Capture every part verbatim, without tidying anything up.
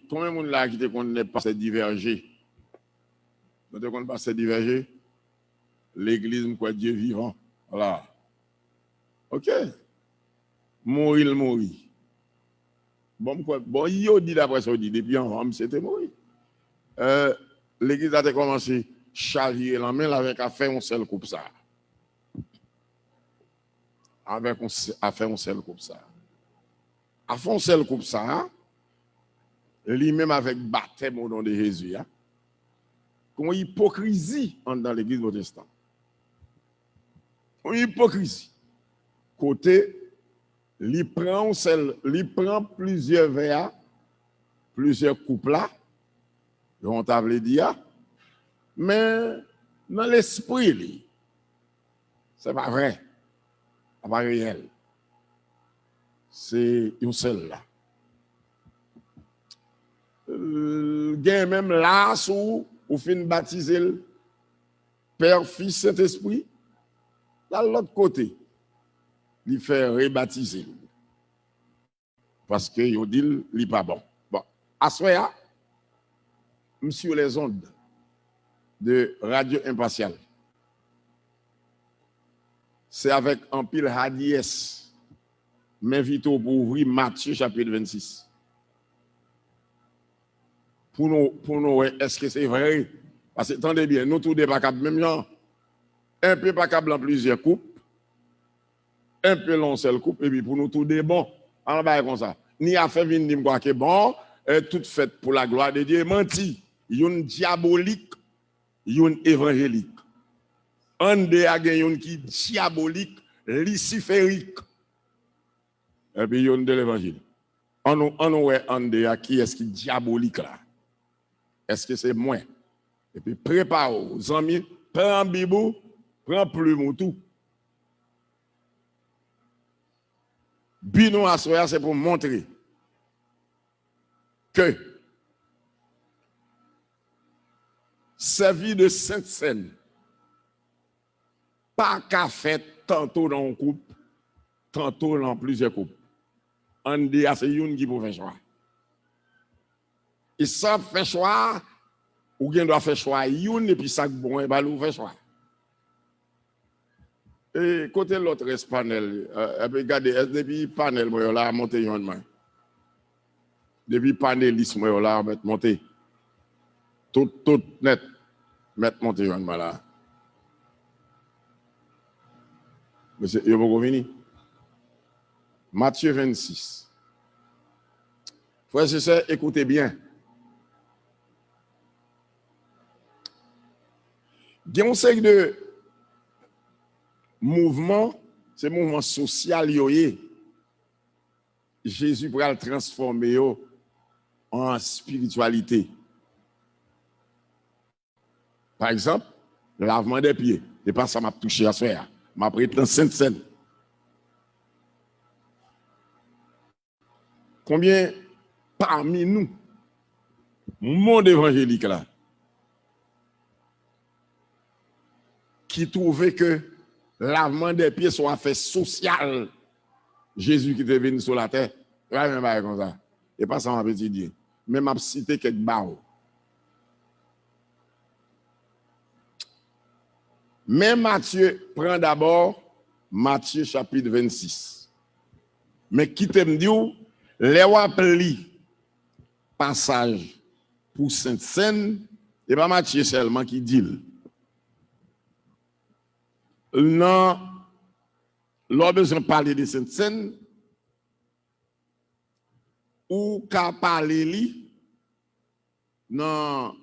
Konbyen moun la ki te konn pastè Divèje? Nou te konn pastè Divèje? Legliz, m kwè Dye vivan. Vwala. Ok. Mouri, l mouri. Bon, m kwè, bon, yo di, daprè sa yo di, depi anvan misye te mouri. Euh, legliz la te kòmanse chavire nan men l avèk afè yon sèl koup sa. Avèk yon sè-, afè yon sèl koup sa. Afè yon sèl koup sa, li menm avèk batèm o non de Jezi a, gon ipokrizi anndan legliz pwotestan. Gon ipokrizi. Kote li pran yon sèl, li pran plizyè vè a, plizyè koup la, jan w ta vle di a, men nan lespri li, se pa vrè. Sa pa reyèl. Se yon sèl la. L gen menm la, si w, ou fin batize l, Pè, Fis, Sentespri, l al lòt kote. Li fè rebatize l. Paske yo di l li pa bon. Bon, aswè a, m sur les ondes de Radio Impartial. Se avèk anpil hadiyès m envite w pou ouvri Matye chapit vennsis. Pou nou, pou nou wè èske se vre. Paske, tande byen, nou tou de pa kab menm jan. Enpe pa kab lan plizyè koup, enpe lan yon sèl koup, epi pou nou tou de bon. An bagay konsa. Ni afè vin di m kwa ke bon, eh, tout fèt pou la glwa de Dye, manti. Youn dyabolik, youn evanjelik. Annde a gen youn ki dyabolik, lisiferik. Epi youn de levanjil. An nou, an nou wè annde a kiyès ki dyabolik la. Èske se mwen? Epi prepare w, zanmi, pran bib ou, pran plim ou tou. Bi nou aswè a, se pou montre ke sèvi de Sent Sèn pa ka fèt tanto nan yon koup, tanto nan plizyè koup. Annde a se youn ki pou fè chwa. E sa ap fè chwa a, ou gen dwa fè chwa youn, epi sa k bon, e pa li ou fè chwa. E kote lòt rès panèl? E, epi gade, e, depi panèl mwen yo la, monte jwenn mwen. Depi panelis mwen yo la, mèt monte. Tout, tout nèt, mèt monte jwenn mwen la. Mesye, yo poko vini. Matye vennsis. Frè e sè, ekoute byen. Gen yon seri de mouvman, se mouvman sosyal yo ye. Jezi pral transfòme yo an espirityalite. Pa egzanp, lavman dè pye. Se pa sa m ap touche aswè a. M ap ret nan Sent Sèn. Konbyen pami nou, mond evanjelik la, ki twouve ke lavman dè pye se yon afè sosyal Jezi ki te vin sou latè? E pa menm bagay konsa. E pa sa m ap etidye. Men m ap site kèk ba w. Men Matye, pran dabò Matye chapit vennsis. Men kite m di w, lè w ap li pasaj pou Sent Sèn, e pa Matye sèlman ki di l. Nan, lè w bezwen pale de Sent Sèn, ou ka pale li nan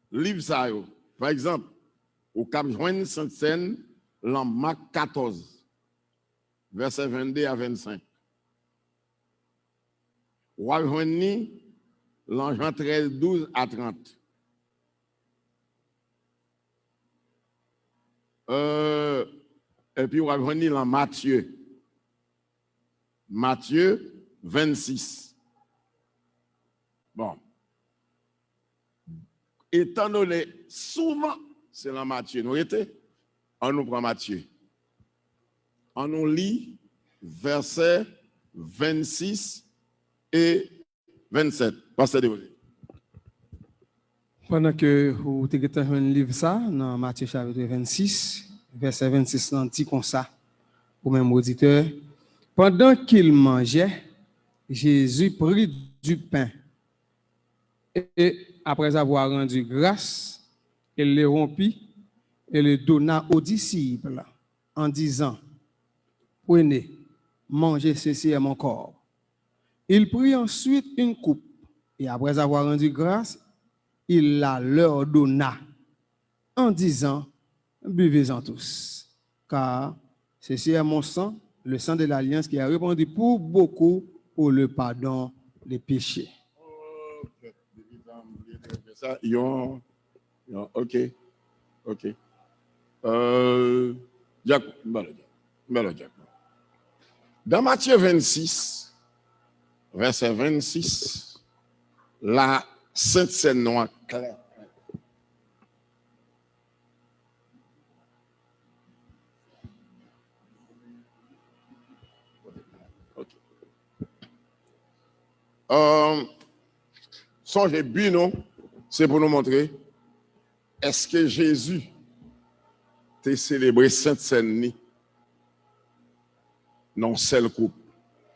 liv sa yo. Pa egzanp, ou kab jwenn Sent Sèn lan Mak katòz, vèsè vennde a vennsenk. W ap jwenn li lan Jan trèz, douz a trant. Euh, epi w ap jwenn li lan Matye. Matye vennsis. Bon. Etandone souvan se lan Matye nou rete, ann nou pran Matye. Ann nou li vèsè vennsis e vennsèt. Pastè Dewoze. Pandan ke ou te gentan jwenn liv sa nan Matye chapit vennsis, vèsè vennsis lan di konsa, ou menm oditè, pendant qu'il mangeait, Jésus prit du pain et, après avoir rendu grâce, il le rompit et le donna aux disciples en disant, prenez, mangez, ceci est mon corps. Il prit ensuite une coupe, et après avoir rendu grâce, il la leur donna, en disant, buvez-en tous, car ceci est mon sang, le sang de l'alliance qui est répandu pour beaucoup pour le pardon des péchés. Yon, yon, ok, ok. Euh, Jack, m ba l Jack. M ba l Jack. Dans Matthieu vingt-six, verset vingt-six, la Sent Sèn nou an klè. Ok. Euh, sonje, bi nou, se pou nou montre èske Jezi te selebre Sent Sèn ni nan yon sèl koup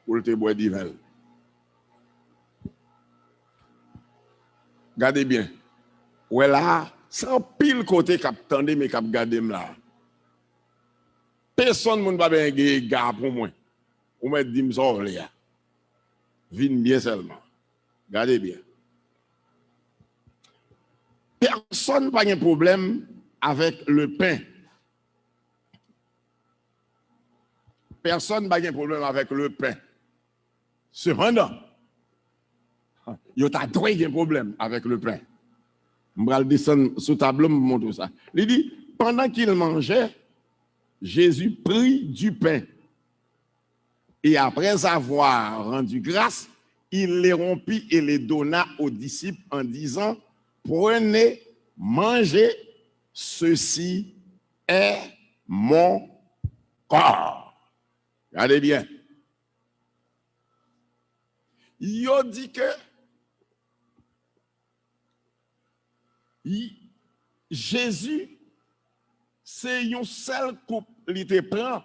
pou l te bwè diven l. Gade byen. Wè la, se anpil kote k ap tande m e k ap gade m la. Pèsonn moun pa bezwen gen ega pou mwen. Ou mèt di m sa w vle a. Vin byen sèlman. Gade byen. Pèsonn pa gen pwoblèm avèk le pen. Pèsonn pa gen pwoblèm avèk le pen. Sepandan, yo ta dwe gen pwoblèm avèk le pen. M pral desann sou tablo m pou montre w sa. Li di, pendant qu'il mangeait, Jésus prit du pain. Et après avoir rendu grâce, il le rompit et le donna aux disciples en disant, prenez, mangez, ceci est mon corps. Gade byen. Yo di ke Jezi, se yon sèl koup li te pran.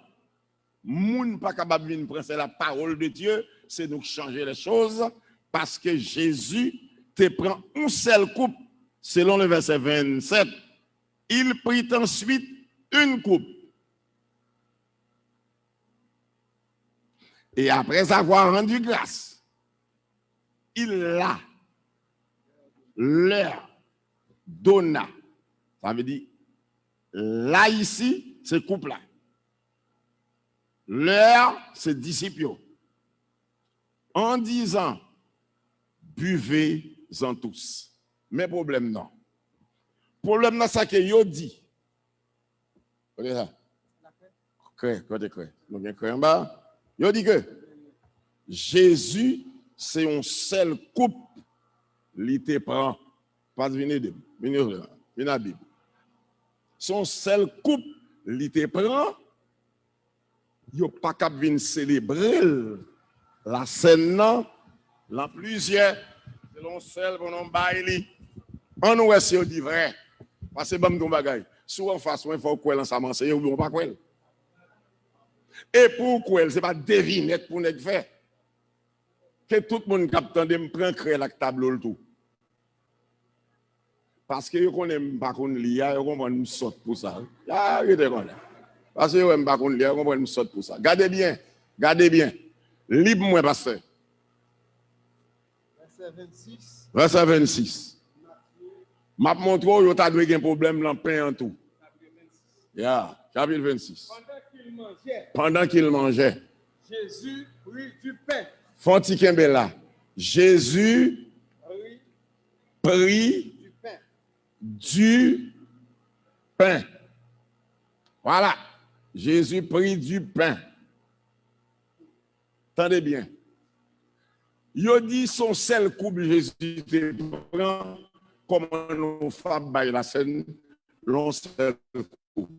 Moun pa kapab vin pran, c'est la parole de Dieu, c'est nous qui changer les choses, paske Jezi te pran yon sèl koup, selon le verset vingt-sept, il prit ensuite une coupe. Et après avoir rendu grâce, il la leur donna. Sa vle di, la isi, se koup la. Leur, se disip yo. En disant, buvez-en tous. Men pwoblèm nan. Pwoblèm nan, sa ke yo di. Kote sa? Krè, kote krè? Nou gen krè anba. Yo di ke Jezi se yon sèl koup li te pran. Pas vin ede m. Vin ede m. Vin a Bib. Se yon sèl koup li te pran. Yo pa kab vin selebre l. Lasèn nan, lan plizyè, se lan sèl pou nou bay li. Ann wè si yo di vrè. Pase ban m di yon bagay. Si w anfas mwen, fò w kwè lan sa m anseye, oubyen w pa kwè l. E pou w kwè l, se pa devinèt pou nèg fè. Ke tout moun k ap tande m pran krè l ak tablo l tou. Paske yo konnen m pa konn li a, yo konprann m sòt pou sa. Ya, yo te konnen. Paske yo wè m pa konn li a, yo konprann m sòt pou sa. Gade byen, gade byen. Li pou mwen, pastè. Vèsè vennsis. M ap montre w, yo ta dwe gen pwoblèm lan pen an tou. Ya, chapit vennsis. Pendant qu'il mangeait, Pendant qu'il mangeait, Jésus prit du pain. Fò w ti kenbe la. Jezi prit du pain. Voilà. Jésus prit du pain. Tande byen. Yo di se yon sèl koup Jezi te pran kòm yon fab bay lasèn, yon sèl koup.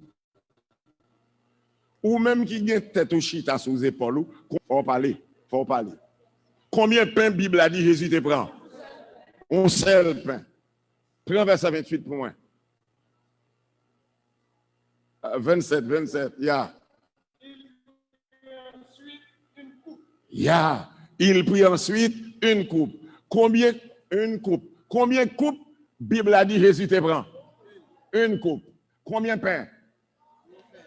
Ou menm ki gen tèt ou chita sou zepòl ou, fò w pale, fò w pale. Konbyen pen Bib la di Jezi te pran? Yon sèl pen. Pran vèsè venntuit pou mwen. Euh, venntuit, venntuit, ya. Il prit ensuite une coupe. Ya. Il prit ensuite une coupe. Konbyen, une coupe. Konbyen koup Bib la di Jezi te pran? Une coupe. Konbyen pen?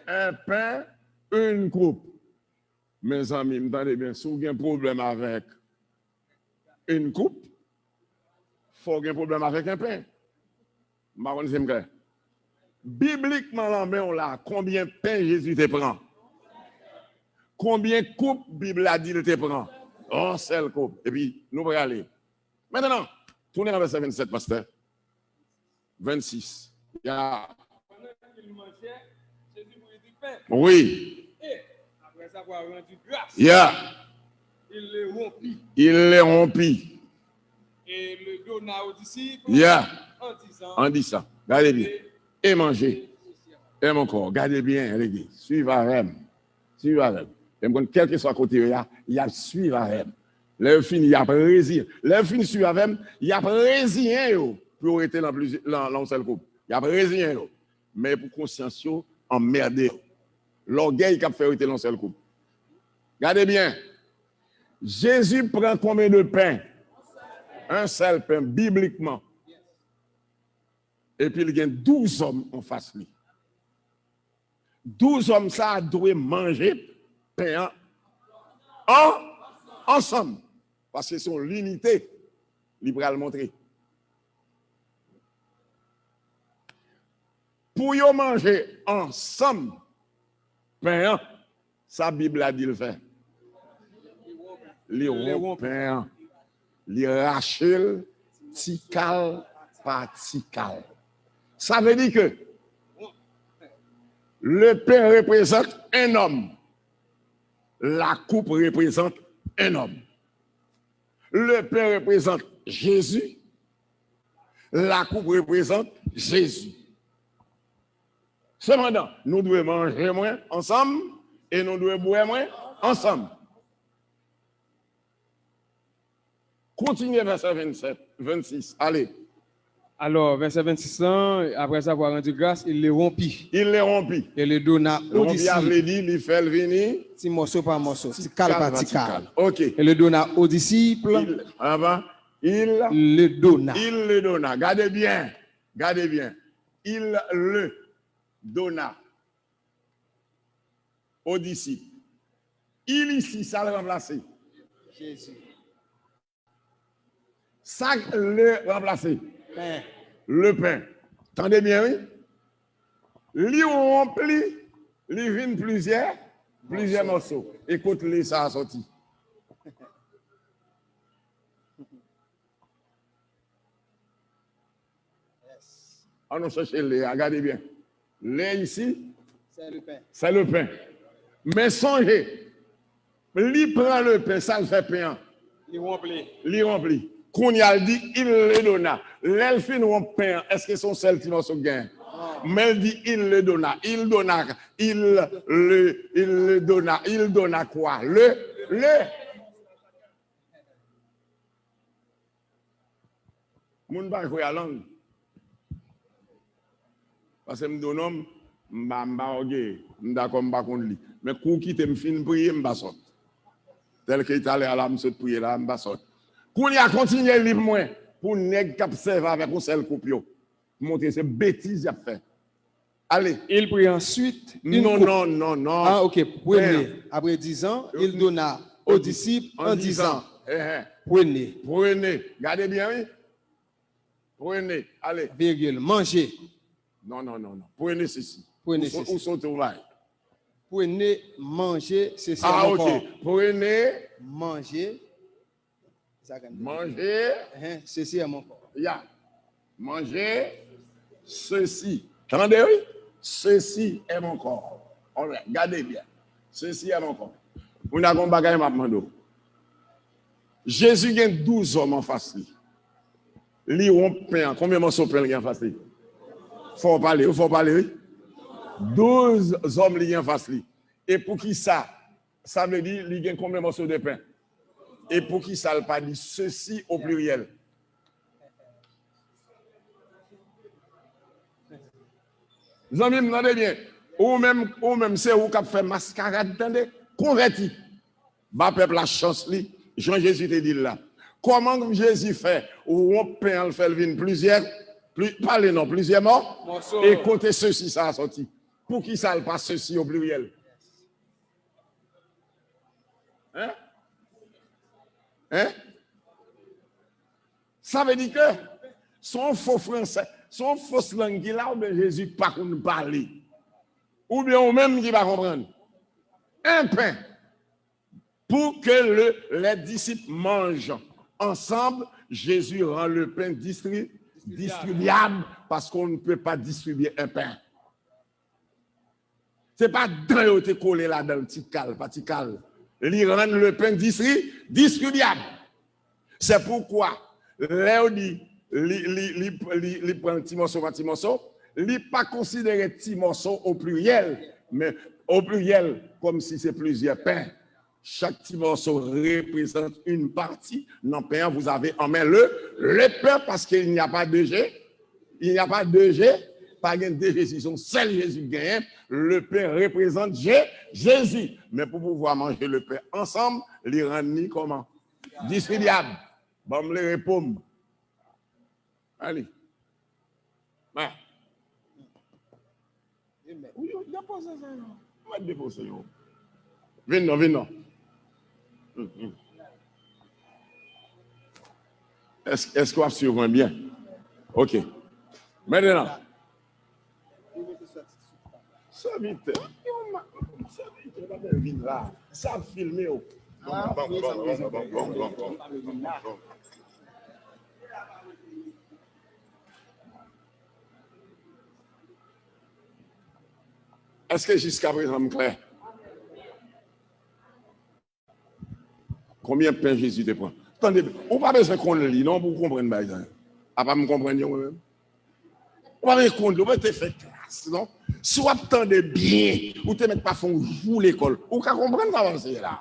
Un pain, une coupe. Mezanmi, m tande byen, si w gen pwoblèm avèk une coupe, fò w gen pwoblèm avèk un pain. M pa konn si m klè. Biblikman, nan men w la, konbyen pen Jezi te pran? Konbyen koup Bib la di l te pran? Yon sèl koup. Epi, nou prale. Mentnan, tounen nan vèsè venntuit, pastè. Vennsis. Ya. Pendant qu'il mangeait, Jésus prit du pain. Wi. Et, après avoir rendu grâce, ya, il le rompit. Il le rompit. Et le donna aux disciples, ya, en disant, en disant, gade byen. Et manje. Et ceci. Amen ankò. Gade byen, rete. Swiv avè m. Swiv avè m. E m konn kèlkeswa kote yo ye a, y ap swiv avè m. Lè yo fini, y ap reziyen. Lè yo fin swiv avè m, y ap reziyen yo pou yo rete nan plizyè, nan, nan yon sèl koup. Y ap reziyen yo. Men pou konsyans yo anmède yo. Lògèy k ap fè yo rete nan yon sèl koup. Gade byen. Jezi pran konbyen de pen? Un sèl pen, biblikman. Epi l gen douz òm anfas li. Douz òm sa a dwe manje pen an, an, ansanm. Paske se yon linite li pral montre. Pou yo manje ansanm pen an, sa Bib la di l fè? Li wonp pen an. Li rache l ti kal pa ti kal. Sa vle di ke le pain représente un homme. La coupe représente un homme. Le pain représente Jésus. La coupe représente Jésus. Sepandan, nou dwe manje mwen ansanm e nou dwe bwè mwen ansanm. Kontinye vèsè vennsèt, vennsis. Ale. Alors, verset vingt-six là, après avoir rendu grâce, il le rompit. Il le rompit. Et le donna aux disciples. Le rompit a vle di, li fè l vini. Ti mòso pa mòso, ti kal pa ti kal. Ok. Et le donna aux disciples. Il, avan, il, le donna. Il le donna. Gade byen. Gade byen. Il le donna aux disciples. Il isi, sa l ranplase? Jezi. Sa le ranplase? Pen. Le pen. Tande byen, wi. Li wonp li, li vin plizyè, plizyè mòso. E kot le sa a sòti? An nou chèche le a, gade byen. Le isi, c'est le pain. C'est le pain. Men sonje, li pran le pen, sa l fè pen an? Li wonp li. Li wonp li. Kounye a l di, il le donna. Lè l fin wonp pen an, èske se yon sèl ti mòso k genyen? Non. Men l di, il le donna. Il donna, il le, il le donna. Il donna quoi? Le, le. Moun pa jwe a lang. Paske m di w non, m pa, m pa ògeye. M dakò, m pa konn li. Men kou w kite m fin priye, m pa sòt. Tèlke talè a la, m sot priye la, m pa sòt. Kounye a, kontinye li pou mwen. Pou nèg k ap sèvi avèk yon sèl koup yo. Montre se betiz y ap fè. Ale. Il prit ensuite une coupe. Non, non, non, non. Ah, ok. Prenez. Après disant, il donna aux disciples en disant, prenez. Prenez. Gade byen, wi. Prenez. Ale. Virgule. Mangez. Non, non, non, non. Prenez ceci. Prenez ceci. Ou sote ou bay. Prenez, mangez ceci à mon corps. Ah, ok. Prenez. Mangez. Manje. Ceci est mon corps. Ya. Manje. Ceci. Tande, wi. Ceci est mon corps. Alright. Gade byen. Ceci est mon corps. Pou n a gon bagay m ap mande w. Jezi gen douz òm anfas li. Li wonp pen an. Konbyen mòso pen l gen anfas li? Fò w pale, wi. Fò w pale, wi. Douz òm li gen anfas li. E poukisa? Sa vle di, li gen konbyen mòso de pen? E poukisa l pa di ceci au pluriel? Zanmi m, tande byen. Ou menm, ou menm, se ou k ap fè maskarad, tande. Konvèti. Ba pèp la chans li, jan Jezi te di l la. Kòman Jezi fè wonp pen an, l fè l vin plizyè, pli, pale non, plizyè mò? Mòso. E kote ceci sa a sòti? Poukisa l pa ceci au pluriel? Hein? Hein? Sa vle di ke se yon fo fransè, se yon fo lang ki la, oubyen Jezi pa konn pale. Oubyen ou menm ki pa konprann. Un pain. Pour que le, les disciples mangent ensemble, Jésus rend le pain distri-, distribuable, parce qu'on ne peut pas distribuer un pain. Se pa dan yo te kole ladan l, ti kal pa ti kal. Li rann le pen distri-, distribyab. Se poukwa, lè yo di li, li, li, li, li pran ti mòso pa ti mòso, li pa konsidere ti mòso o pliryèl, men o pliryèl, kòmsi se plizyè pen. Chaque petit morceau représente une partie. Nan pen an, vous avez en main le, le pain, parce qu'il n'y a pas de Jé-, il n'y a pas de Jé-, pa gen de Jezi, se yon sèl Jezi ki genyen. Le pain représente Jé-, Jésus. Men pou pouvwa manje le pen ansanm, li rann li kòman? Distribyab. Ban m lere po m. Ann li. Mwen. Wi, yo, yo poze sa yo. Mwen depoze yo. Vin non, vin non. Hmm, hmm. Èske, èske w ap swiv mwen byen? Ok. Mentnan. Sèvitè, yon ma-, sèvitè pa bèl vin la. Sa ap filme w. Bon, bon, bon. Èske jiskaprezan m klè? Konbyen pen Jezi te pran? Tande, ou pa bezwen konn li non pou w konprann bagay sa yo. Apa m konprann yo mwen menm? Ou pa bezwen konn li, ou pa te fè klas non. Si w ap tande byen, ou te mèt pa fè yon jou lekòl, ou ka konprann sa w ap anseye la.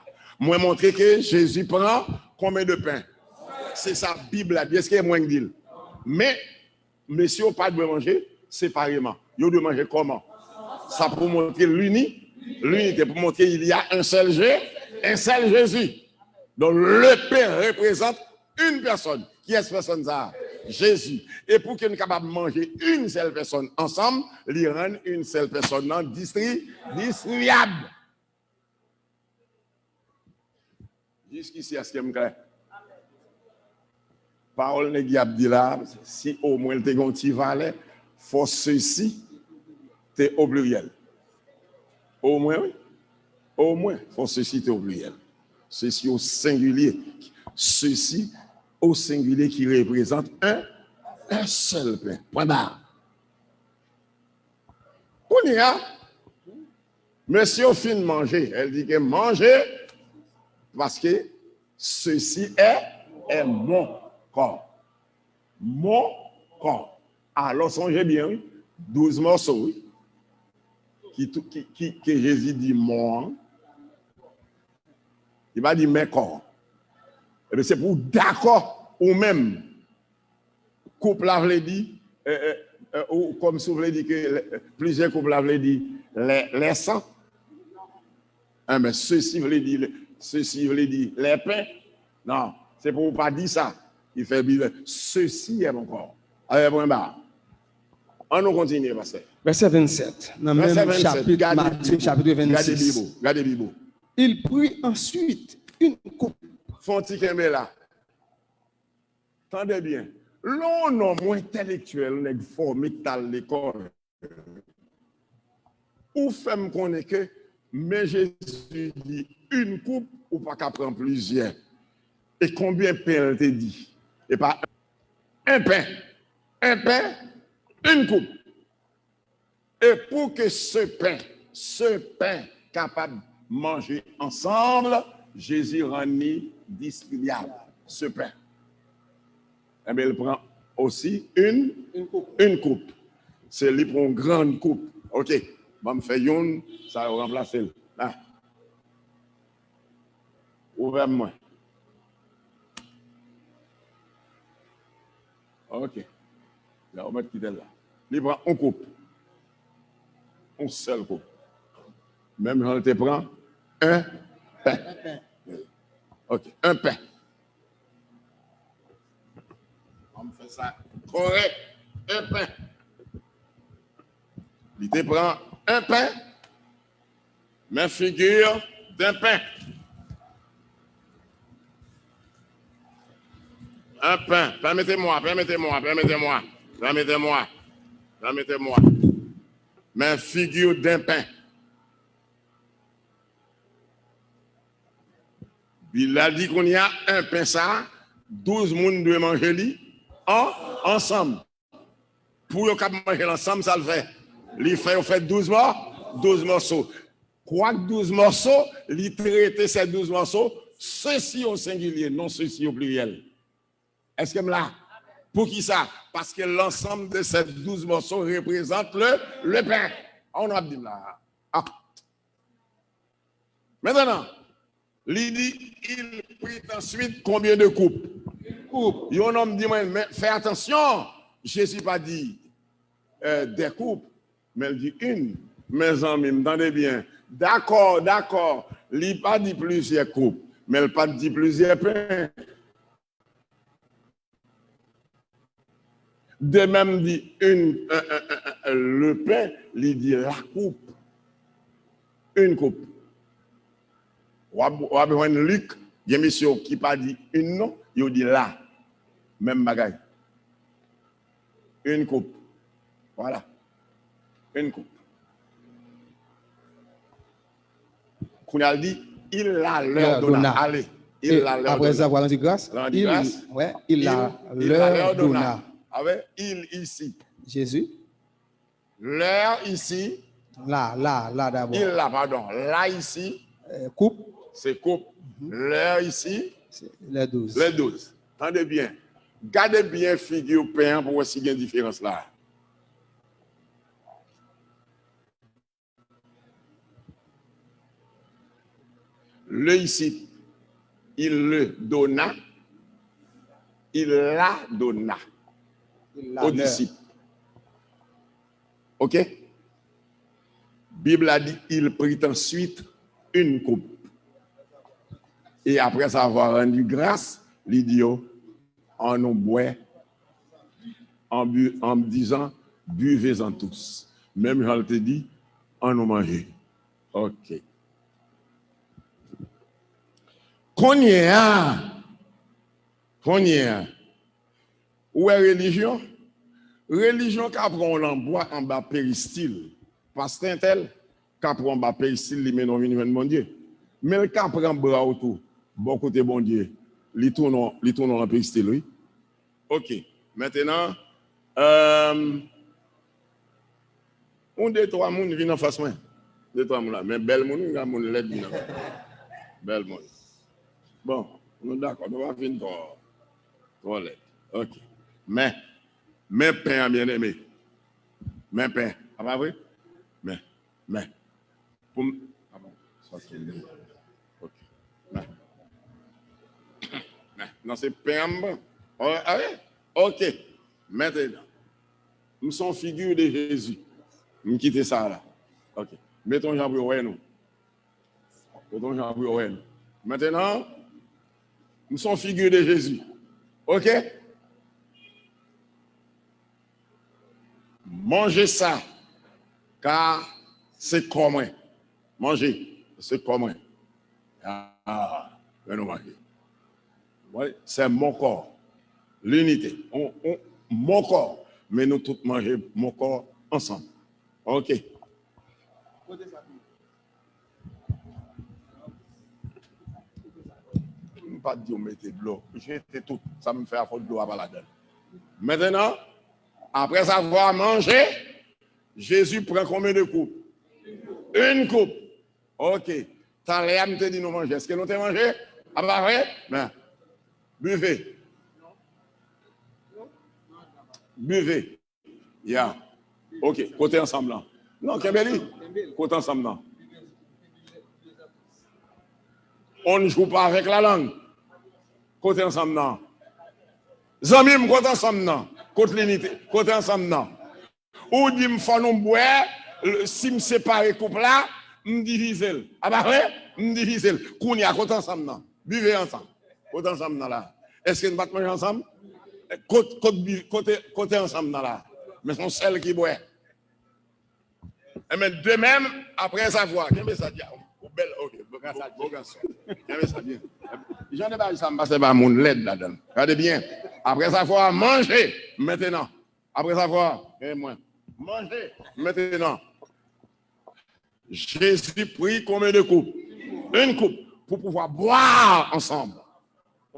Mwen montre ke Jezi pran konbyen de pen? Se sa Bib la di. Èske e mwen k di l? Men, mesye yo pa dwe manje separeman. Yo dwe manje kòman? Sa pou montre lini-, linite, pou montre il y a un seul Jé-, un seul Jésus. Donc, le pain représente une personne. Kiyès pèsòn sa a? Jezi. E pou ke n kapab manje une seule personne ansanm, li rann une seule personne nan distri-, distribiyab. Jiskisi, èske m klè? Pawòl nèg y ap di la, si omwen l te gen yon ti valè, fò ceci te o pliryèl. Omwen, wi. Omwen, fò ceci te o pliryèl. Ceci o sengilye. Ceci o sengilye ki reprezante un, un seul pain. Pwen ba. Kounye a, mesye yo fin manje. Elle dit que mangez, parce que ceci est, est mon corps. Mon corps. Alò, sonje byen, wi. Douz mòso, wi. Ki tou, ki, ki, ke Jezi di mon an. Li pa di men kò. Ebyen, se pou w dakò ou menm. Koup la vle di, e, e, e, ou kòmsi w vle di ke lè, plizyè koup la vle di lè, lè san. Enben, ceci vle di, ceci vle di lè pen. Non, se pou w pa di sa. Li fè bizè. Ceci est mon corps. Alè, pwen ba. An nou kontinye, pastè. Vèsè vennsèt, nan menm chapit Matye, chapit vennsis. Gade Bib ou, gade Bib ou. Il prit ensuite une coupe. Fè yon ti kenbe la. Tande byen. Lè yon nonm, yon entèlektyèl, yon nèg fòme k t al lekòl, ou fè m konnen ke, men Jezi di, une coupe, ou pa ka pran plizyè. E konbyen pen l te di? E pa un pain. Un pain, une coupe. E pou ke ce pain, ce pain kapab manje ansanm, Jezi rann li distribyab, ce pain. Enben, li pran osi une, une coupe. Se li pran yon grann koup. Ok. Ban m fè youn, sa yo ranplase l. La. Ouvè mwen. Ok. La, ou mèt kite l la. Li pran yon koup. Yon sèl koup. Menm jan l te pran en pen. Ok, en pen. An m fè sa kòrèk. En pen. Li te pran en pen. Men figure d'un pain. Un pain. Permettez-moi, permettez-moi, permettez-moi, permettez-moi, permettez-moi. Men figure d'un pain. Bib la di kounye a, en pen sa, douz moun dwe manje li an, ansanm. Pou yo kab manje l ansanm, sa l fè? Li fè yo fè douz mò, douz mòso. Kwak douz mòso, li trete se douz mòso, ceux-ci au singulier, non ceux-ci au pluriel. Èske m la? Poukisa? Paske l'ensemble de ces douze morceaux représente le, le pain. An nou ap di m la. Ah. Maintenant, li di, il prit ensuite combien de coupes? Koup. Yon nonm di mwen, men fè atansyon, Jezi pa di euh, des coupes, men l di une. Mezanmi, m tande byen. Dakò, dakò, li pa di plizyè koup, men l pa t di plizyè pen. De menm di une, euh, euh, euh, euh, le pain, li di la coupe. Une coupe. W ap, w ap jwenn Lik, gen mesye yo ki pa di une non, yo di la. Menm bagay. Une coupe. Voilà. Une coupe. Kounye a l di, il la leur donna. Ale. Il la leur donna. Apre sa, pou al randi gras. Randi gras. Il, ouais, il la leur donna. Avec il ici. Jezi. Leur ici. La, la, la dabò. Il la, padon. La ici. Euh, koup. Se koup. Leur ici. Se les douze. Les douze. Tande byen. Gade byen figi pen an pou wè si gen diferans la. Le ici, il le donna, il la donna aux disciples. Ok? Bib la di, il prit ensuite une coupe. Et après avoir rendu grâce, li di yo, annou bwè, en bu-, en disant, buvez-en tous. Menm jan l te di, annou manje. Ok. Kounye a, kounye a, ou wè relijyon? Relijyon ka pran w nan bwa anba peristil. Pastè entèl ka pran w anba peristil, li mennen w vin jwenn Bondye. Men l ka pran bra w tou, bò kote Bondye. Li tounen w, li tounen w nan peristil, wi. Ok. Mentenan, euh, yon de twa moun vin anfas mwen. De twa moun la. Men bèl moun, wi, gen moun lèd vin anfas. Bèl moun. Bon, nou dakò, nou pa vin twò, twò lèd. Ok. Men, men pen an, byeneme. Men pen. A pa vre? Men, men. Pou m, a bon, sa se li. Ok. Men. Men. Non, se pen an m pran. O, a, wi. Ok. Mentenan, m se yon figi de Jezi. M kite sa la. Ok. Mete yon jan pou yo wè nou. Mete yon jan pou yo wè nou. Mentenan, m se yon figi de Jezi. Ok? Manje sa, ka se kò mwen. Manje, se kò mwen. Ah, men nou manje. Wi, c'est mon corps. L'unité. On, on, mon corps. Men nou tout manje mon corps ansanm. Ok. M pa t di w mete dlo. Jete tout. Sa m fè a fòt dlo a pa ladan l. Mentenan, après avoir mangé, Jésus prend combien de coupes? Une coupe. Ok. Talè a m te di nou manje. Èske nou te manje? A pa vre? Men. Buvez. Buvez. Ya. Ok. Kote ansanm nan? Non, kenbe li. Kote ansanm nan? On ne joue pas avec la langue. Kote ansanm nan? Zanmi m, kote ansanm nan? Kot linite? Kote ansanm nan? Ou di m fò nou bwè, l- si m separe koup la, m divize l. A pa vre? M divize l. Kounye a, kote ansanm nan? Bive ansanm. Kote ansanm nan la? Èske n pa t manje ansanm? Kot, kot, bi- kote, kote ansanm nan la? Men se yon sèl ki bwè. Ebyen, de menm, après avoir, kenbe sa, dya, ou bèl, ok, bon, bon, bon gason. Kenbe sa byen. Jan de bagay sa, m pase pa moun lèd ladan. Gade byen. Après avoir mangé, maintenant. Après avoir, eh, mwen, mangé, maintenant. Jésus prit combien de coupes? Une coupe. Pour pouvoir boire ensemble.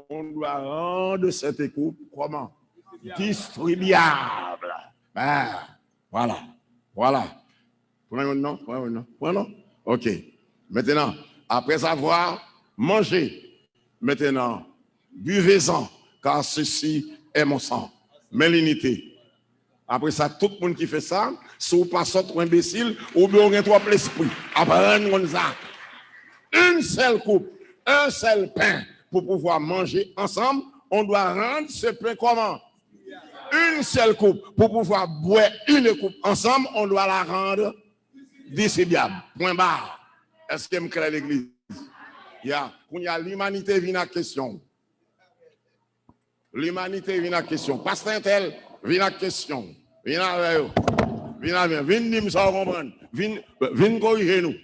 On doit rendre cette coupe comment? Distribuable. Ben, voilà. Voilà. Pran yon non, pran yon non, pran non. Ok. Maintenant, après avoir mangé, maintenant, buvez-en, car ceci est mon sang. Men linite. Apre sa, tout moun ki fè sa, si w pa sòt, w enbesil, oubyen w gen twòp lespri. Aprann konn sa. Une seule coupe, un seul pain, pour pouvoir manger ensemble, on doit rendre ce pain comment? Une seule coupe, pour pouvoir boire une coupe ensemble, on doit la rendre distribuable. Point barre. Èske m klè, legliz? Ya. Kounye a, limanite vin ak kesyon. Limanite vin ak kesyon. Pastè entèl, vin ak kesyon. Vin avè yo. Vin avè yo. Vin di m sa w konprann. Vin, vin korije nou.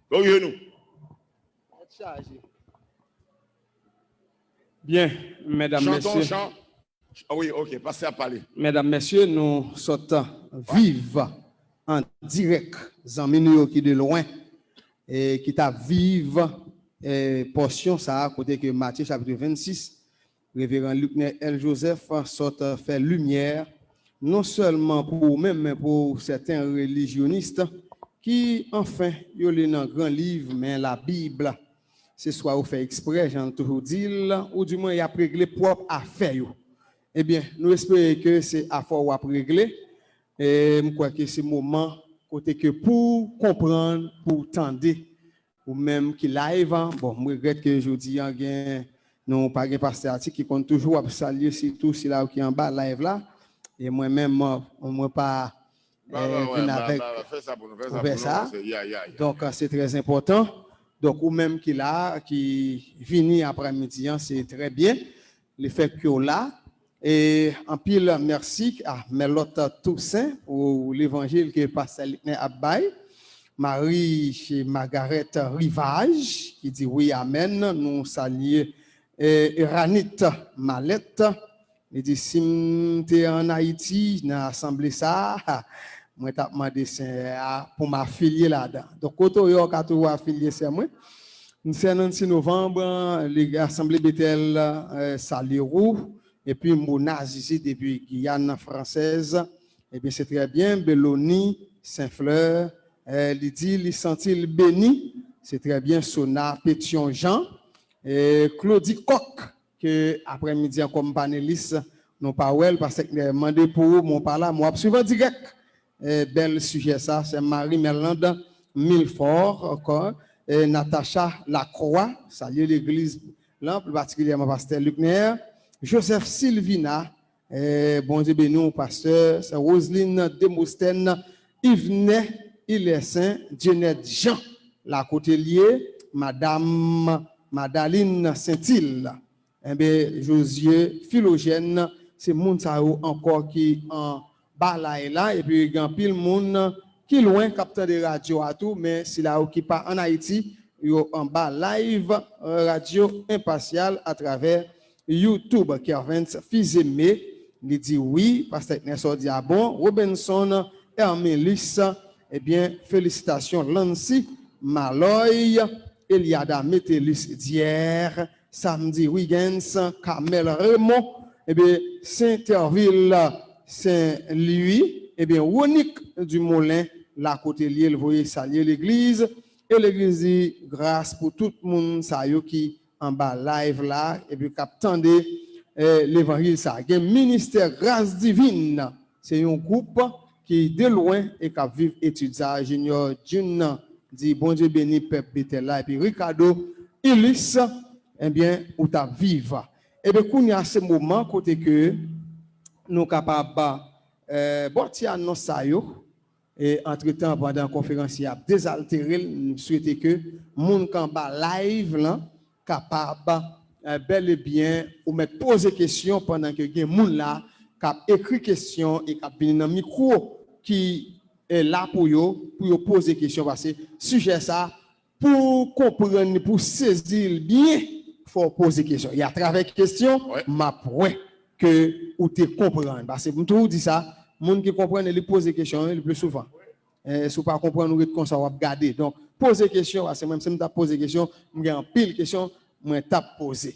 Korije nou. Tèt chaje. Byen, medam, mesye. Chante yon chan. Wi, ok, pastè ap pale. Medam, mesye, nou sot viv an dirèk zanmi nou yo ki de lwen e ki t ap viv, e, pòsyon sa a kote ke Matye chapit vennsis, Reveran Luckner L. Joseph sot fè limyè non sèlman pou ou menm, men pou sèten relijyonis ki, anfen, yo li nan gran liv, men Labib, se swa yo fè eksprè, jan n toujou di l, oudimwen y ap regle pwòp afè yo. Ebyen, nou espere ke se afè w ap regle. E m kwè ke se moman kote ke pou w konprann, pou w tande, ou menm ki live an, bon, m regrèt ke jodi an gen, nou pa gen pastè Atik ki konn toujou ap salye, sitou sila yo ki anba live la. E mwen menm, mwen pa, eh, vin avèk kouvè sa. Donk, se trè enpòtan. Donk, ou menm ki la, ki vini aprèmidi an, se trè byen. Lefèt ke w la, e anpil mèsi a Mèlòt Tousen pou levanjil ke pastè Liknè ap bay. Marie Margaret Rivage, ki di wi, amèn. Nou salye, e, Eranit Malèt. Li di, si m te ann Ayiti, nan asanble sa a, mwen t ap mande Senyè a pou m afilye ladan. Donk, kote w ye, w ka toujou afilye, sè mwen. M sè Nancy Novembre, li, Asanble Betèl, eh, Saliro, epi Mona Zizi depi Giyàn Fransèz. Ebyen, se trè byen. Beloni Senflè, eh, li di li santi l beni. Se trè byen. Sona Petyon Jan, eh, Claudie Coq, ke aprèmidi an kòm panelis, nou pa wè l, pastè Ekner mande pou ou, men w pa la, men w ap swiv an dirèk. Eh, bèl sijè sa, sè Marie Merlande Milfort ankò, eh, Natacha Lacroix, salye legliz lan, pli patikilyèman pastè Luckner, Joseph Sylvina, eh, Bondye beni w, pastè, sè Roseline Demosthène, Yvenet Ilersen, Dieunette Jean, Lacotellier, madam Madaline Saintil. Enben, Josué Philogène, se moun sa yo ankò ki anba live la, epi gen anpil moun ki lwen k ap tande radyo a tou, men sila yo ki pa ann Ayiti, yo anba live, eh, Radyo Enpasyal atravè YouTube. Kervens Fizeme, li di wi, pastè Ekner sa w di a bon. Robenson Hermelus, ebyen, felisitasyon. Lancy Maloy, Eliada Metellus Dier, Samedi Wigens, Carmel Raymond, ebyen, Saint-Therville, Saint-Louis, ebyen, Ronique Dumoulin, Lacotellier, l voye salye legliz, e legliz di gras pou tout moun sa yo ki anba live la, epi k ap tande, eh, levanjil sa. Gen Ministè Gras Divin, se yon gwoup ki de lwen e k ap viv etid sa a. Junior June di, Bondye beni pèp Betèl la, epi Ricardo Ulysse, ebyen, ou t ap viv. Ebyen, kounye a, se moman kote ke nou kapab, eh, bon, ti anons sa yo. E antretan, pandan konferans ap dezaltere l, nou swete ke moun k anba live lan kapab, eh, bèl e byen ou mèt poze kesyon pandan ke gen moun la k ap ekri kesyon e k ap vini nan mikwo ki, eh, la pou yo, pou yo poze kesyon, paske sijè sa, pou w konprann li, pou w sezi l byen, fò w poze kesyon. E atravè kesyon, m ap wè ke ou te konprann. Paske m toujou di sa, moun ki konprann, li poze kesyon, wi, le pli souvan. Eh, si w pa konprann, ou ret konsa, w ap gade. Donk, poze kesyon, paske mwen, si m t ap poze kesyon, m gen anpil kesyon mwen t ap poze.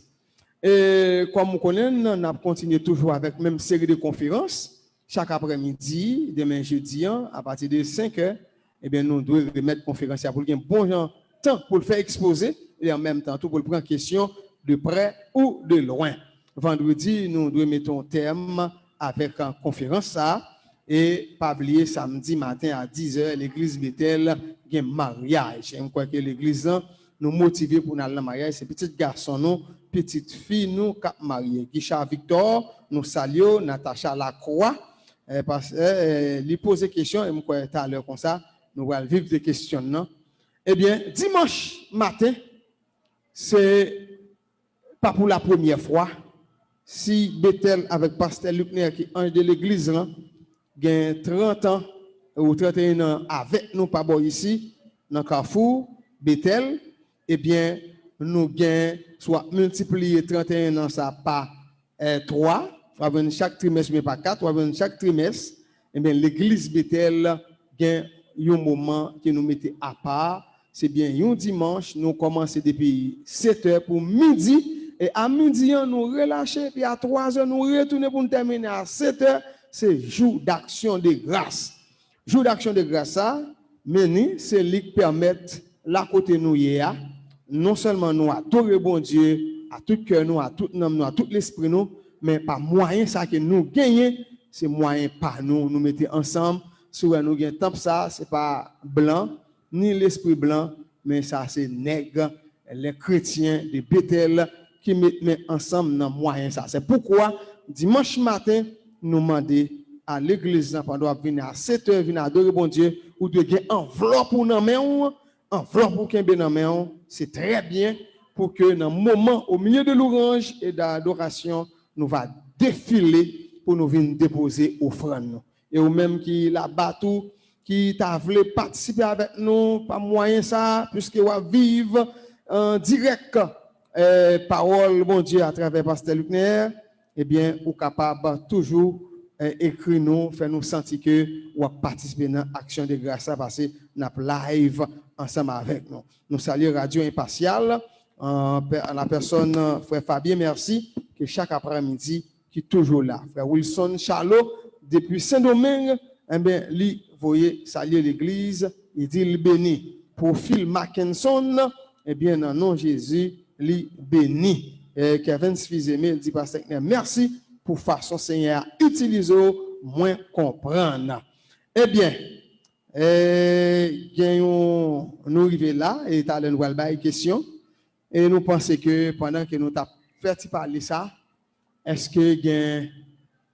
E kòm ou konnen, n, n ap kontinye toujou avèk menm seri de konferans. Chak aprèmidi, demen jedi an, apati de senk è, ebyen, nou dwe remèt konferans la pou l gen bon jan tan pou l fè ekspoze, e an menm tan tou pou l pran kesyon de prè ou de lwen. Vandredi, nou dwe mete yon tèm avèk, eh, konferans sa a. E pa bliye, samdi maten a diz è, legliz Betèl gen maryaj. E m kwè ke legliz lan, nou motive pou n al nan maryaj. Se pitit gason nou, pitit fi nou k ap marye. Guichard Victor, nou salye w, Natacha Lacroix, eh, pastè, eh, li poze kesyon, e m kwè talè konsa, nou pral viv de kesyon nan. Ebyen, dimanch maten, se pa pou la premyè fwa, si Betèl avèk pastè Luckner ki anj de legliz lan, gen trant an ou trannteyen an avèk nou pa bò isi, nan Kafou, Betèl, ebyen, nou gen, si w ap miltipliye trannteyen an sa pa, eh, twa, w ap jwenn chak trimès, oubyen pa kat, w ap jwenn chak trimès, ebyen, legliz Betèl gen yon moman ke nou mete apa, se byen yon dimanch, nou kòmanse depi sèt è pou midi, e a midi an, nou relache, epi a twa è, nou retounen pou nou tèmine a sèt è, se jou d'aksyon de gras. Jou d'aksyon de gras sa, men ni, se li k pèmèt la kote nou ye a, non sèlman nou adore Bondye a tout kè nou, a tout nanm nou, a tout lespri nou, men pa mwayen sa ke nou genyen, se mwayen pa nou, nou mete ansanm. Si w wè nou gen tanp sa, se pa blan, ni lespri blan, men sa se nèg, lè kretyen de Betèl ki met men ansanm nan mwayen sa. Se poukwa, dimanch maten, nou mande a legliz lan, pandan w ap vini a sèt è, vin adore Bondye, ou dwe gen anvlòp ou nan men w, anvlòp ou kenbe nan men w, se trè byen pou ke nan moman, au milieu de louange et d'adoration, nou va defile pou nou vin depoze ofrann nou. E ou menm ki laba tou, ki ta vle patisipe avèk nou pa mwayen sa, piske w ap viv an dirèk, eh, pawòl Bondye atravè pastè Luckner, ebyen, ou kapab toujou, eh, ekri nou, fè nou santi ke w ap patisipe nan aksyon de gras la, paske n ap live ansanm avèk nou. Nou salye Radyo Enpasyal, an pè-, an la pèsòn frè Fabien Mercy, ke chak aprèmidi, ki toujou la. Frè Wilson Charlot, depi Sendomeng, enben, li voye salye legliz, li di l beni. Profil Mackenson, ebyen, nan non Jezi, li beni. Eh, Kevens Fizeme, li di, Pastè Luckner, mèsi pou fason Senyè a itilize w, mwen konprann. Ebyen, eh, gen yon, nou rive la, e talè nou pral bay kesyon, e nou panse ke pandan ke nou t ap fè ti pale sa, èske gen,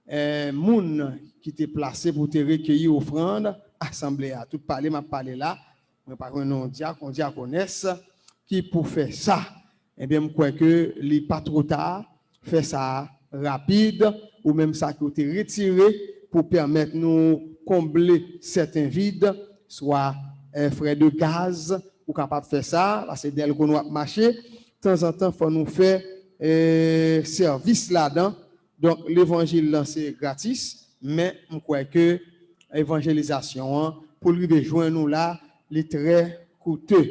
eh, moun ki te plase pou te rekeyi ofrann asanble a? Tout pale m ap pale la, mwen pa konnen yon dyak, yon dyakonès ki pou fè sa. Ebyen, m kwè ke li pa twò ta, fè sa rapid, ou menm sa ke w te retire pou pèmèt nou konble sèten vid, swa, eh, frè de gaz, ou kapab fè sa, paske dèlko nou ap mache, tanzantan fò nou fè, eh, sèvis ladan. Donk, levanjil lan se gratis, men m kwè ke evanjelizasyon an, pou l rive jwenn ou la, li trè koute.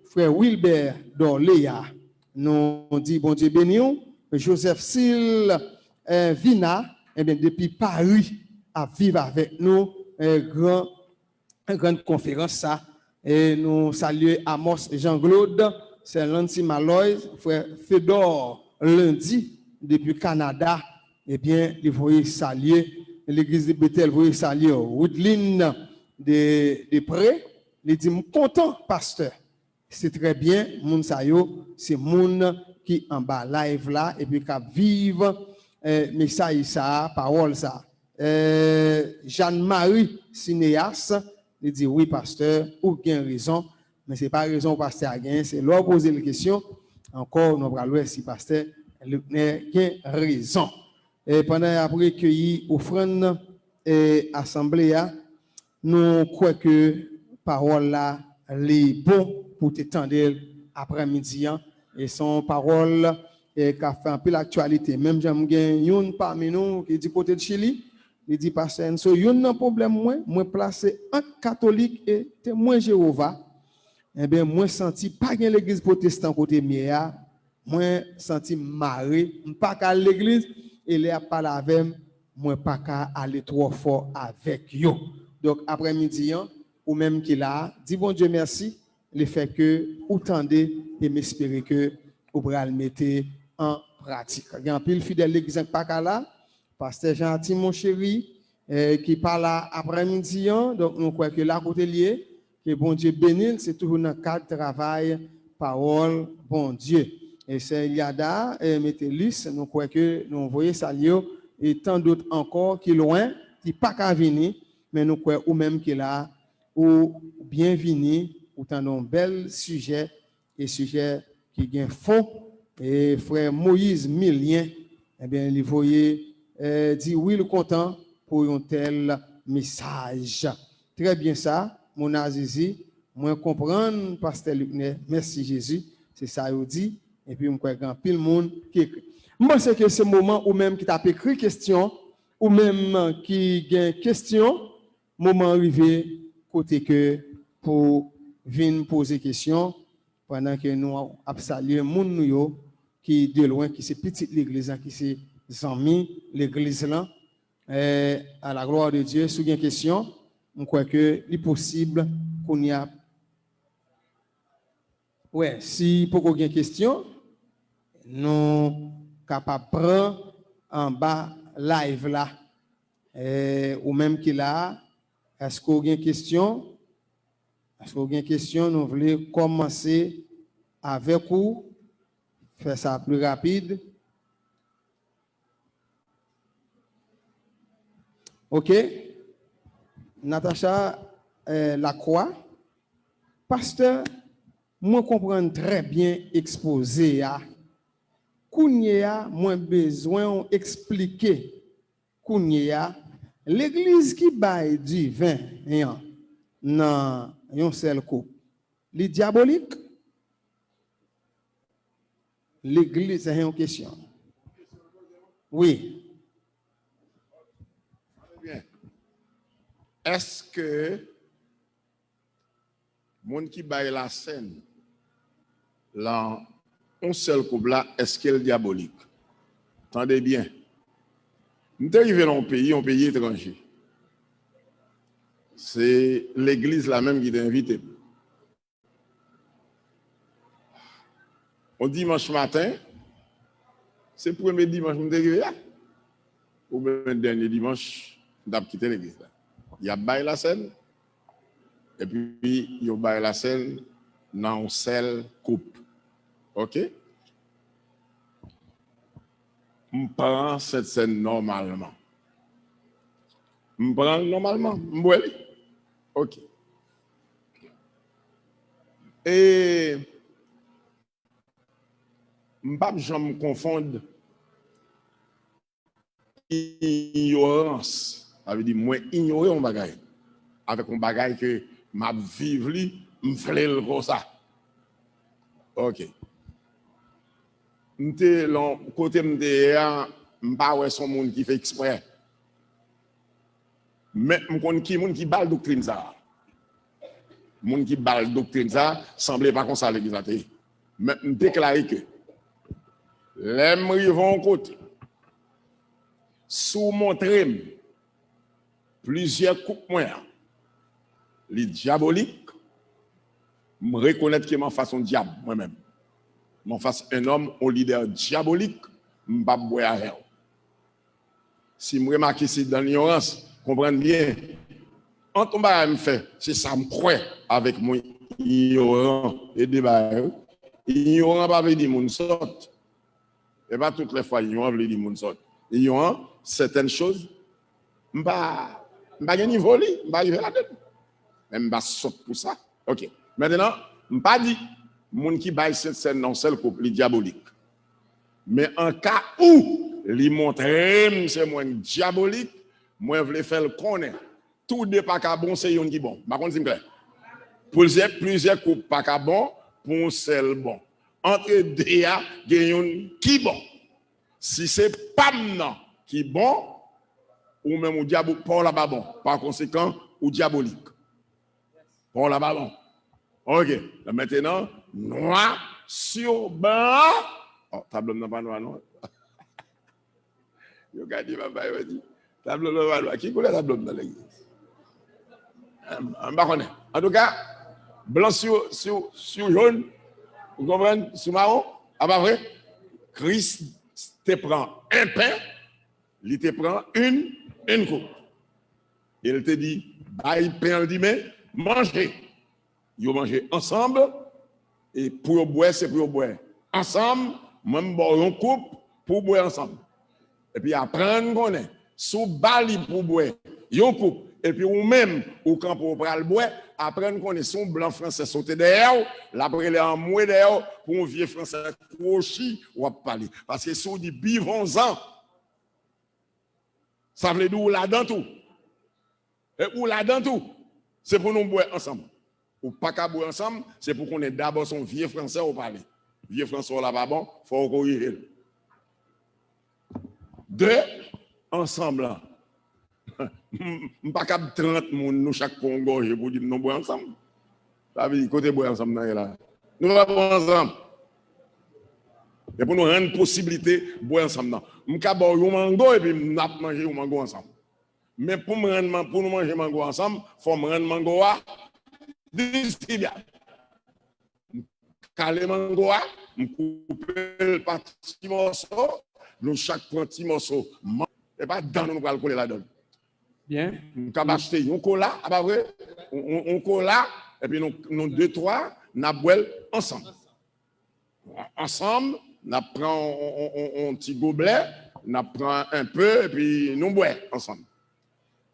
Frè Wilbert Dorléa, nou di Bondye beni w. Joseph Sil, eh, Vina, ebyen, depi Pari, ap viv avèk nou, eh, gran, gran konferans sa. E nou salye Amos Jean Claude, sè Lancy Maloy, frè Fedor Lundi, depi Kanada, ebyen, li voye salye, legliz de Betèl voye salye Woodline de, de Pré, li di, "M kontan, pastè." Se trè byen, moun sa yo, se moun ki anba live la, epi k ap viv, eh, mesaj sa a, pawòl sa a. eh, Jeanne Marie Cinéas, li di, wi, pastè, ou gen rezon, men se pa rezon pastè a genyen, se lè w poze l kesyon, ankò, nou pral wè si pastè Luckner gen rezon. E pandan y ap rekeyi ofrann nan, e asanble a, nou kwè ke pawòl la, li bon pou te tande l aprèmidi an. E se yon pawòl, e k ap fè anpil aktyalite. Menm jan m gen youn pami nou ki di kote l Chili, li di, pastè Enso, youn nan pwoblèm mwen, mwen plase ant katolik e temwen Jewova. Enben, mwen santi pa gen legliz pwotestan kote m ye a, mwen santi m mare, m pa ka al legliz, e lè y ap pale avè m, mwen pa ka ale twò fò avèk yo. Donk, aprèmidi an, ou menm ki la a, di Bondye mèsi, lefètke ou tande, e m espere ke ou pral mete an pratik. Gen anpil fidèl legliz an k pa ka la, pastè Jean Arthur Monchery, eh, ki pa la aprèmidi an, donk nou kwè ke la kote l ye, ke Bondye beni l, se toujou nan kad travay pawòl Bondye. E sè Eliada, eh, Metellus, nou kwè ke nou voye salye w, e tan dòt ankò ki lwen, ki pa ka vini, men nou kwè ou menm ki la, ou byenvini, ou tande yon bèl sijè, e sijè ki gen fon, e frè Moïse Milien, ebyen, li voye, eh, di wi, l kontan pou yon tèl mesaj. Trè byen sa, Mona Zizi, mwen konprann pastè Luckner, mèsi Jezi, se sa yo di, epi m kwè gen anpil moun ki ekri. M panse ke se moman ou menm ki t ap ekri kesyon, ou menm ki gen kesyon, moman an rive kote ke pou vin poze kesyon, pandan ke nou ap salye moun nou yo ki de lwen, ki se pitit legliz la, ki se zanmi legliz la. Eh, à la gloire de Dieu, si w gen kesyon, m kwè ke li posib kounye a. Wè, si poko gen kesyon, nou kapab pran anba live la. Eh, ou menm ki la a, èske w gen kesyon? Èske w gen kesyon? Nou vle kòmanse avèk ou. Fè sa pli rapid. Ok. Natacha, eh, Lacroix. Pastè, mwen konprann trè byen ekspoze a. Kounye a, mwen bezwen w eksplike kounye a, legliz ki bay diven an nan yon sèl koup, li dyabolik? Legliz, se yon kesyon. Wi. Byen. Èske moun ki bay lasèn lan yon sèl koup la, èske l dyabolik? Tande byen. M te rive nan yon peyi, yon peyi etranje. Se legliz la menm ki te envite m. Yon dimanch maten, se premye dimanch m te rive a, oubyen dènye dimanch m t ap kite legliz la. Y ap bay lasèn, epi yo bay lasèn nan yon sèl koup. Ok? M pran Sentsèn nòmalman. M pran l nòmalman. M bwè li. Ok. E m p ap janm konfonn inyorans, sa vle di mwen inyore yon bagay, avèk yon bagay ke m ap viv li, m vle l konsa. Ok. M te lan, kote m te ye a, m pa wè se yon moun ki fè eksprè. Men m konn ki moun ki ba l doktrin sa a. Moun ki ba l doktrin sa a, sanble pa konsa legliz la te ye. Men m deklare ke lè m rive yon kote, si w montre m plizyè koup mwen an, li dyabolik, m rekonèt ke m anfas yon dyab, mwen menm. M anfas yon nonm, yon lidè dyabolik, m p ap bwè avè w. Si m remake se dan linyorans, konprann byen. Ant yon bagay m fè, se sa m kwè avèk mwen inyoran. E de bagay, wi. Inyoran pa vle di moun sòt. E pa tout lè fwa inyoran vle di moun sòt. Inyoran, certaines choses, M pa, m pa gen nivo li, m pa rive ladan l. Men m pa sòt pou sa. Ok. Mentnan, m pa di moun ki bay Sentsèn nan yon sèl koup, li dyabolik. Men an ka ou li montre m se mwen k dyabolik, mwen vle fè l konnen tou de pa ka bon, se youn ki bon. M pa konn si m klè. Plizyè, plizyè koup pa ka bon, pou yon sèl bon. Antre de a, gen youn ki bon. Si se pa m nan ki bon, ou menm ou dyabo, pa w la pa bon. Pa konsekan, ou dyabolik. Pa w la pa bon. Ok. Mentnan, nwa sou blan. Oh, tablo m nan pa nwa, non. Yo gade papa, yo di, tablo m nan pa nwa. Ki koulè tablo m nan, legliz? M, m pa konnen. Antouka, blan sou, sou, sou jòn, ou konprann, sou mawon, a pa vre? Kris te pran en pen, li te pran une, une koup. E l te di, bay pen an, l di, men, manje. Yo manje ansanm, e pou yo bwè, se pou yo bwè ansanm, mwen m ba w yon koup pou w bwè ansanm. Epi aprann konnen, si w ba li pou bwè yon koup, epi ou menm, ou kanpe, ou pral bwè, aprann konnen, si yon blan fransè sote dèyè w, l ap rele anmwe dèyè w, pou yon vye fransè kwochi, w ap pale. Paske si w di, bivons-en, sa vle di ou ladan tou. E ou ladan tou. Se pou nou bwè ansanm. Ou pa ka bwè ansanm, se pou konnen dabò se yon vye fransè ou pale. Vye fransè w la pa bon, fò w korije l. De, ansanm lan. M, m pa kab trant moun, nou chak pran yon gòje pou di m nou bwè ansanm. Sa vle di, kote bwè ansanm nan ye la? Nou pa bwè ansanm. E pou nou rann posiblite bwè ansanm nan. M ka ba w yon mango epi n ap manje yon mango ansanm. Men pou m rann man-, pou nou manje mango ansanm, fò m rann mango a distribyab. M kale mango a, m koupe l pa ti mòso, nou chak pran ti mòso. Man-, e pa dan nou nou pral kole ladan l. Byen. M kab achte yon kola, a pa vre? Yon, yon, yon kola, epi nou, nou de, twa, n ap bwè l ansanm. Ansanm, n ap pran yon, yon, yon, yon ti goblè, n ap pran enpe, epi nou bwè ansanm.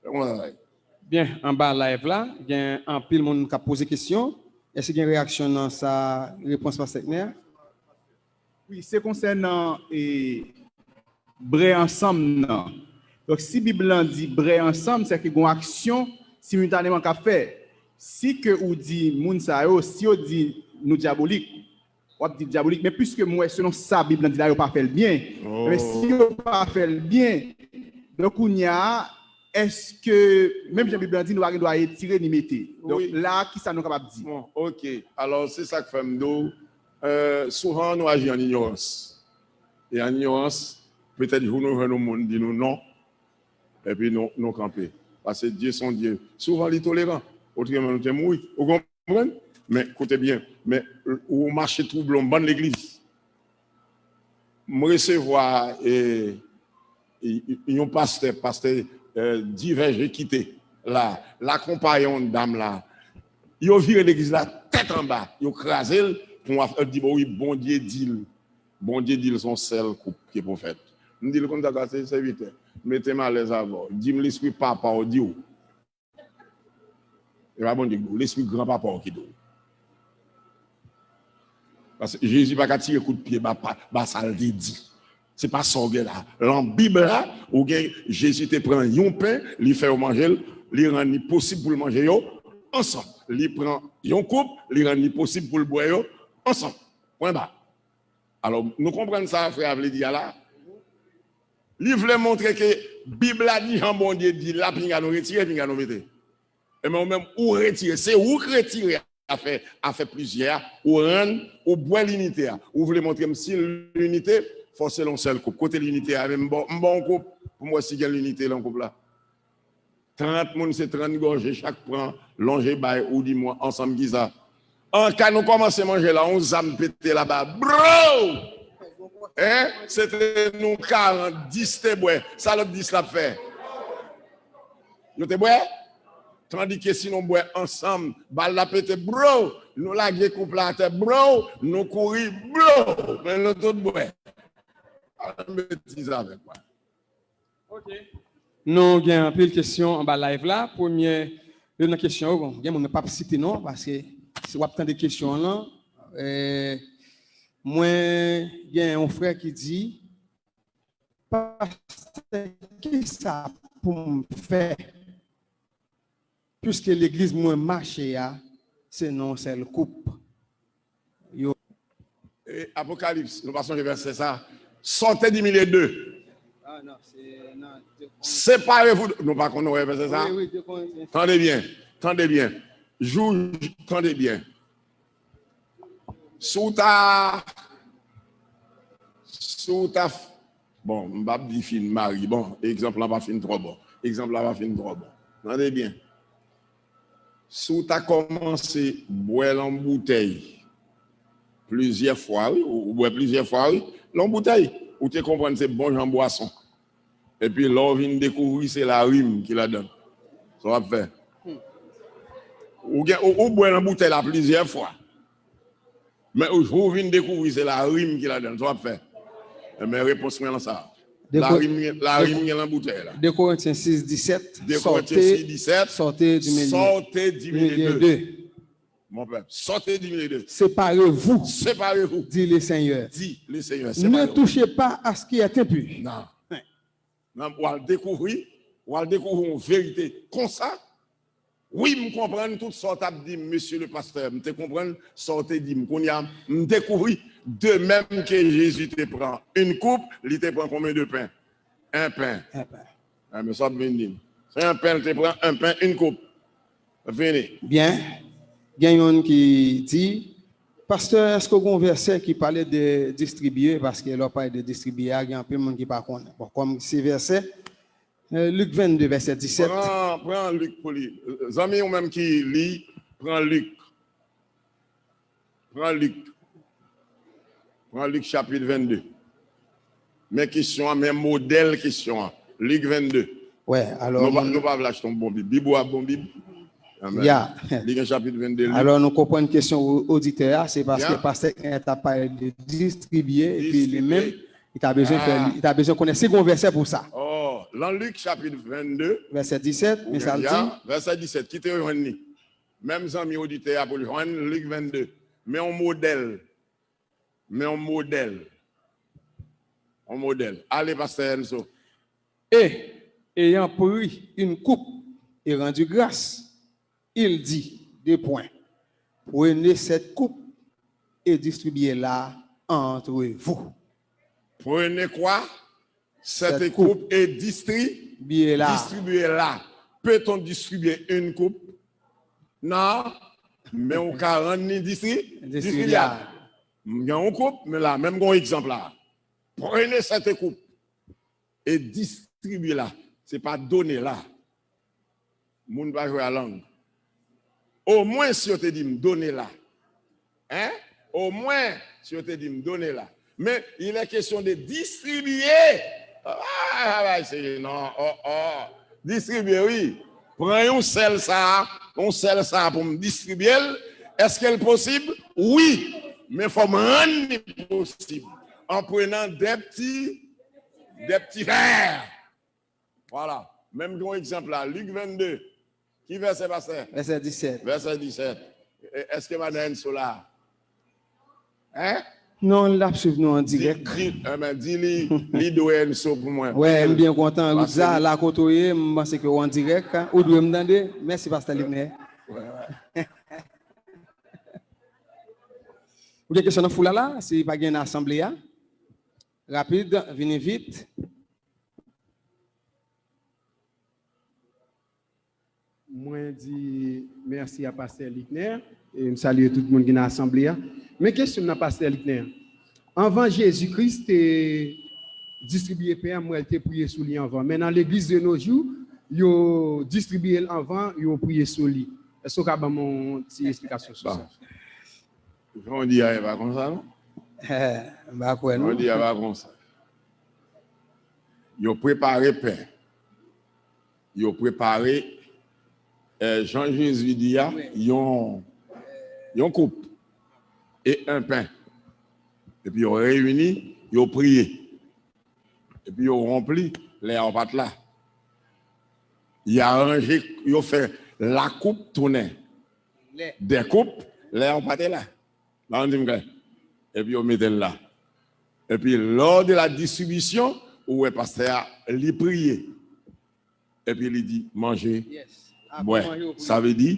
Bon travay. Byen, anba live la, gen anpil moun k ap poze kesyon. Èske gen reyaksyon nan sa repons pastè Ekner a? Wi, se konsènan, e, bwè ansanm nan. Donk, si Bib lan di bwè ansanm, sèke gen yon aksyon similtaneman k ap fè. Si ke ou di moun sa yo, si yo di nou dyabolik, w ap di dyabolik, men piske m wè selon sa Bib lan di la, yo pa fè l byen. Men si yo pa fè l byen, donk kounye a, èske, menm jan Bib lan di, nou pa gen dwa retire ni mete? Donk, wi, la, kisa nou kapab di? Bon, ok. Alò, se sa k fè m di w, euh, souvan nou aji an inyorans. E an inyorans, petèt jou nou jwenn yon moun di nou non, epi nou, nou kanpe. Paske Dye se yon Dye, souvan li toleran. Otreman nou te mouri. Ou konprann? Men, koute byen. Men, ou mache twouble yon bann legliz. M resevwa, e, e, yon pastè, pastè, e, Divèje kite la, l akonpaye yon dam la. Yo vire legliz la tèt anba, yo kraze l pou yon afè, di, bon, wi, Bondye di l. Bondye di l se yon sèl koup ki pou fèt. M di l, konn sa, sa se sèvitè. Mete m alèz avè w. Di m lespri papa w di w. E pa Bondye ki di w, lespri granpapa w ki di w. Paske Jezi pa ka tire kout pye ba, ba, ba sa l te di. Se pa sa w gen la. Lan Bib la, ou gen Jezi te pran yon pen, li fè yo manje l, li rann li posib pou l manje yo ansanm. Li pran yon koup, li rann li posib pou l bwè yo ansanm. Pwen ba. Alò, nou konprann sa frè a vle di a la? Li vle montre ke Bib la di jan Bondye di l la, pinga nou retire, pinga nou mete. Ebyen, ou menm, ou retire. Se ou k retire afè, afè plizyè a, ou rann, ou bwè linite a. Ou vle montre m si linite, fò se yon sèl koup. Kote linite a? Men m ba w, m ba w yon koup pou m wè si gen linite lan koup la. Trant moun, se trant gòje, chak pran, lonje bay, ou di mwen ansanm kisa. An ka nou kòmanse manje la, yon zam pete laba, bro! Hein? Se te nou karant, dis te bwè. Sa lòt dis la ap fè? Yo te bwè? Tandike si nou bwè ansanm, bal la pete, bro! Nou lage koup la atè, bro! Nou kouri, bro! Men nou tout bwè. Pa betiz avèk mwen. Ok. Nou gen anpil kesyon anba live la. Premye, youn nan kesyon yo, bon, gen moun mwen p ap site non, paske si w ap tande kesyon an lan, eh, mwen gen yon frè ki di, "Pastè, kisa pou m fè? Piske legliz mwen mache a, se nan yon sèl koup." Yo. E, Apokalips, nou pa sonje vèsè sa. Sortez du milieu d'eux. Ah, non, se nan de Korentyen. Séparez-vous de, nou pa konn wè vèsè sa? Wi, wi, de Korentyen. Tande byen, tande byen. Jou, tande byen. Si w ta, si w ta f-, bon, m p ap di fin mari, bon, egzanp la pa fin twò bon. Egzanp la pa fin twò bon. Tande byen. Si w ta kòmanse bwè lan boutèy plizyè fwa, wi, ou, ou bwè plizyè fwa, wi, lan boutèy, ou te konprann se bon jan bwason. Epi lè w vin dekouvri se larim ki ladan l, sa w ap fè? Ou gen, ou, ou bwè lan boutèy la plizyè fwa. Men ou, jou w vin dekouvri se larim ki ladan l, sa w ap fè? Enben, repons mwen lan sa. De Ko-, Larim gen, de larim Ko-, gen lan boutèy la. De Korentyen sis disèt, De Korentyen sis disèt, sortez du milieu, sortez du milieu d'eux. Mon peuple, sortez du milieu d'eux. Séparez-vous, Séparez-vous, dit le Seigneur. Dit le Seigneur. Ne touchez pas à ce qui est impur. Non. Nan, w al dekouvri, w al dekouvri yon verite konsa. Wi, m konprann tout sa w t ap di m, mesye le pastè. M te konprann sa w te di m. Kounye a, m dekouvri, de même que Jésus te pran une coupe, li te pran combien de pain? Un pain. Un pain. Ah, men sa w ap vin di m. Se yon pen l te pran, un pain, une coupe. Vini. Byen. Gen youn ki di, "Pastè, èske w gen yon vèsè ki pale de distribiye?" Paske lè w pale de distribiye a, gen anpil moun ki pa konnen. Bon, kòm se vèsè, eh, Lik vennde, vèsè disèt. Pran, pran Lik pou li. Zanmi w menm ki li, pran Lik. Pran Lik. Pran Lik chapit vennde. Men kesyon an, men modèl kesyon an. Lik vennde. Wè, alò, nou pa, moun nou pa vle achte yon bon Bib. Bib ou a bon Bib? Amèn. Ya. Li gen chapit vennde, Lik. Alò, nou konprann kesyon o-, oditè a, se paske Ya. pastè Kenneth ap pale de distribiye, epi li menm, Distribiye. li ta bezwen fè, Ah. li ta bezwen konnen si gen yon vèsè pou sa. Oh, lan Lik chapit vennde, Vèsè disèt, ou men gen sa l di. Ya, vèsè disèt, kite yo jwenn li. Menm zanmi oditè a pou l jwenn Lik vennde. Men yon modèl. Men yon modèl. Yon modèl. Ale, pastè Enso. Et, ayant pris une coupe et rendu grâce, il dit, deux points, prenez cette coupe et distribuez-la entre vous. Prenez quoi? Cette coupe et distri-, distribuez-la. Distribuez-la. Peut-on distribuer une coupe? Non. Men ou ka rann ni distri-, distribuable. M gen yon koup, men la, menm gen yon egzanp la. Prenez cette coupe et distribuez-la. Se pa done la. Moun pa jwe a lang. Omwen si yo te di m done la. Hein? Omwen si yo te di m done la. Men, il est question de distribuer. Ah, ah, ah, se, non, oh, oh. Distribuer, wi. Pran yon sèl sa, yon sèl sa pou m distribuer l. Èske l posib? Wi. Men fò m rann li posib. En prenant des petits, des petits verres. Vwala. Menm jan egzanp la, Lik vennde. Ki vèsè, pastè? Vèsè disèt. Vèsè disèt. E, èske madan Enso la? Hein? Non, l ap swiv nou an dirèk. Di, di, eh ben, di li, li dwe Enso pou mwen. Wè, m byen kontan. Paske Ritza, li la kote w ye, m panse ke w an dirèk. Ou dwe m tande. Mèsi, pastè Liknè. Wè, wè. Ou gen kesyon nan foul la la, si pa gen nan asanble a? Rapid, vini vit. Mwen di mèsi a pastè Liknè, e m salye tout moun ki nan asanble a. Men kesyon m nan pastè Liknè. Anvan Jezi Kris te distribiye pen an, m wè l te priye sou li anvan. Men nan legliz de nos jours, yo distribiye l anvan, yo priye sou li. Èske w ka ban m yon ti esplikasyon sou sa? Jan w di a, e pa konsa, non? M pa kwè, non. Jan w di a, pa konsa. Yo prepare pen. Yo prepare, eh, jan Jezi di a, yon, yon koup e en pen. Epi yo reyini, yo priye. Epi yo ronp li, lè a w pa t la. Y aranje, yo fè lakoup tounen de koup, lè yon pa te la. Ba m di m klè. Epi yo mete l la. Epi lors de la distribution, ou wè pastè a, li priye. Epi li di, manje, bwè. Sa vle di,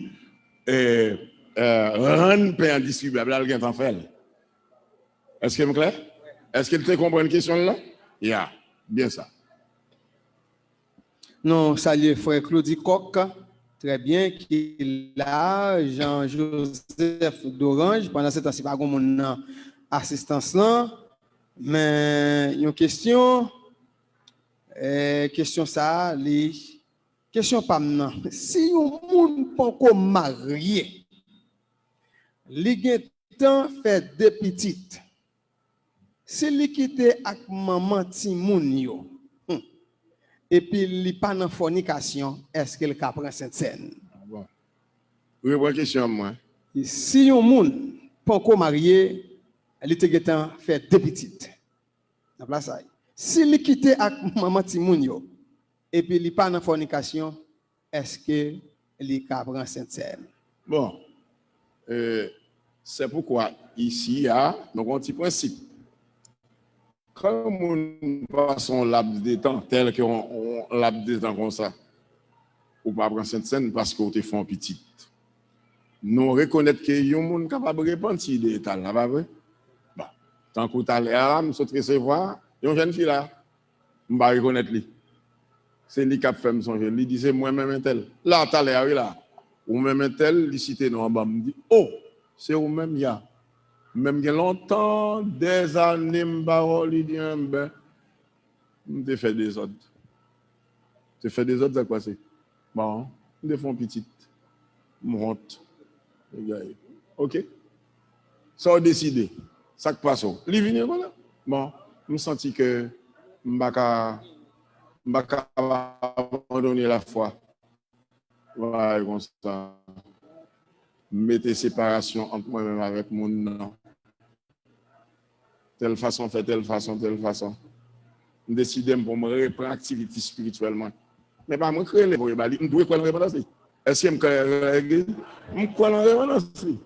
eh, eh, rann pen an distribye, apre l gentan fè l. Èske m klè? Èske l te konprann kesyon l lan? Ya, byen sa. Nou salye frè Claudy Coq, trè byen, ki la, Jean Joseph Dorange. Pandan se tan, si pa gen moun nan asistans lan, men yon kesyon, eh, kesyon sa a, li, kesyon pa m nan, si yon moun poko marye, li gen tan fè de pitit. Si li kite ak manman timoun yo, hmm, epi li pa nan fònikasyon, èske l ka pran sentsèn? Bon. Repran kesyon an mwen. Si yon moun panko marye, li te gentan fè de pitit. Nan plas sa, si li kite ak manman timoun yo, epi li pa nan fònikasyon, èske li ka pran sentsèn? Bon, eh, c'est pourquoi ici, a, nou gen yon ti prensip. Kan yon moun pase yon laps de tan, tèl ke yon, yon laps de tan konsa, ou pa pran sentsèn paske ou te fè yon pitit. Nou rekonèt ke yon moun kapab repanti de eta l la, pa vre? Bon, tankou talè a, m sot resevwa yon jèn fi la, m pa rekonèt li. Se li k ap fè m sonje l. Li di, se mwen menm entèl. La, talè a, wi la. Ou menm entèl, li site non an ban m. M di, o, se ou menm, ya. Men m gen lontan, dèzane m pa wè w, li di, enben, m te fè dezòd. Te fè dezòd, sa k pase? Bon, m te fè yon pitit. M wont. Oke. Sa w deside? Sa k pase w? Li vini konsa. Bon, m santi ke m pa ka, m pa ka abandone lafwa. Bagay konsa. M mete separasyon ant mwen menm avèk moun nan. Tèl fason, fè tèl fason, tèl fason. M deside m pou m repran aktivite espirityèl mwen. Men pa mwen k rele voye ba li. M dwe kwè nan repanans li. Èske m kwè nan repanans li?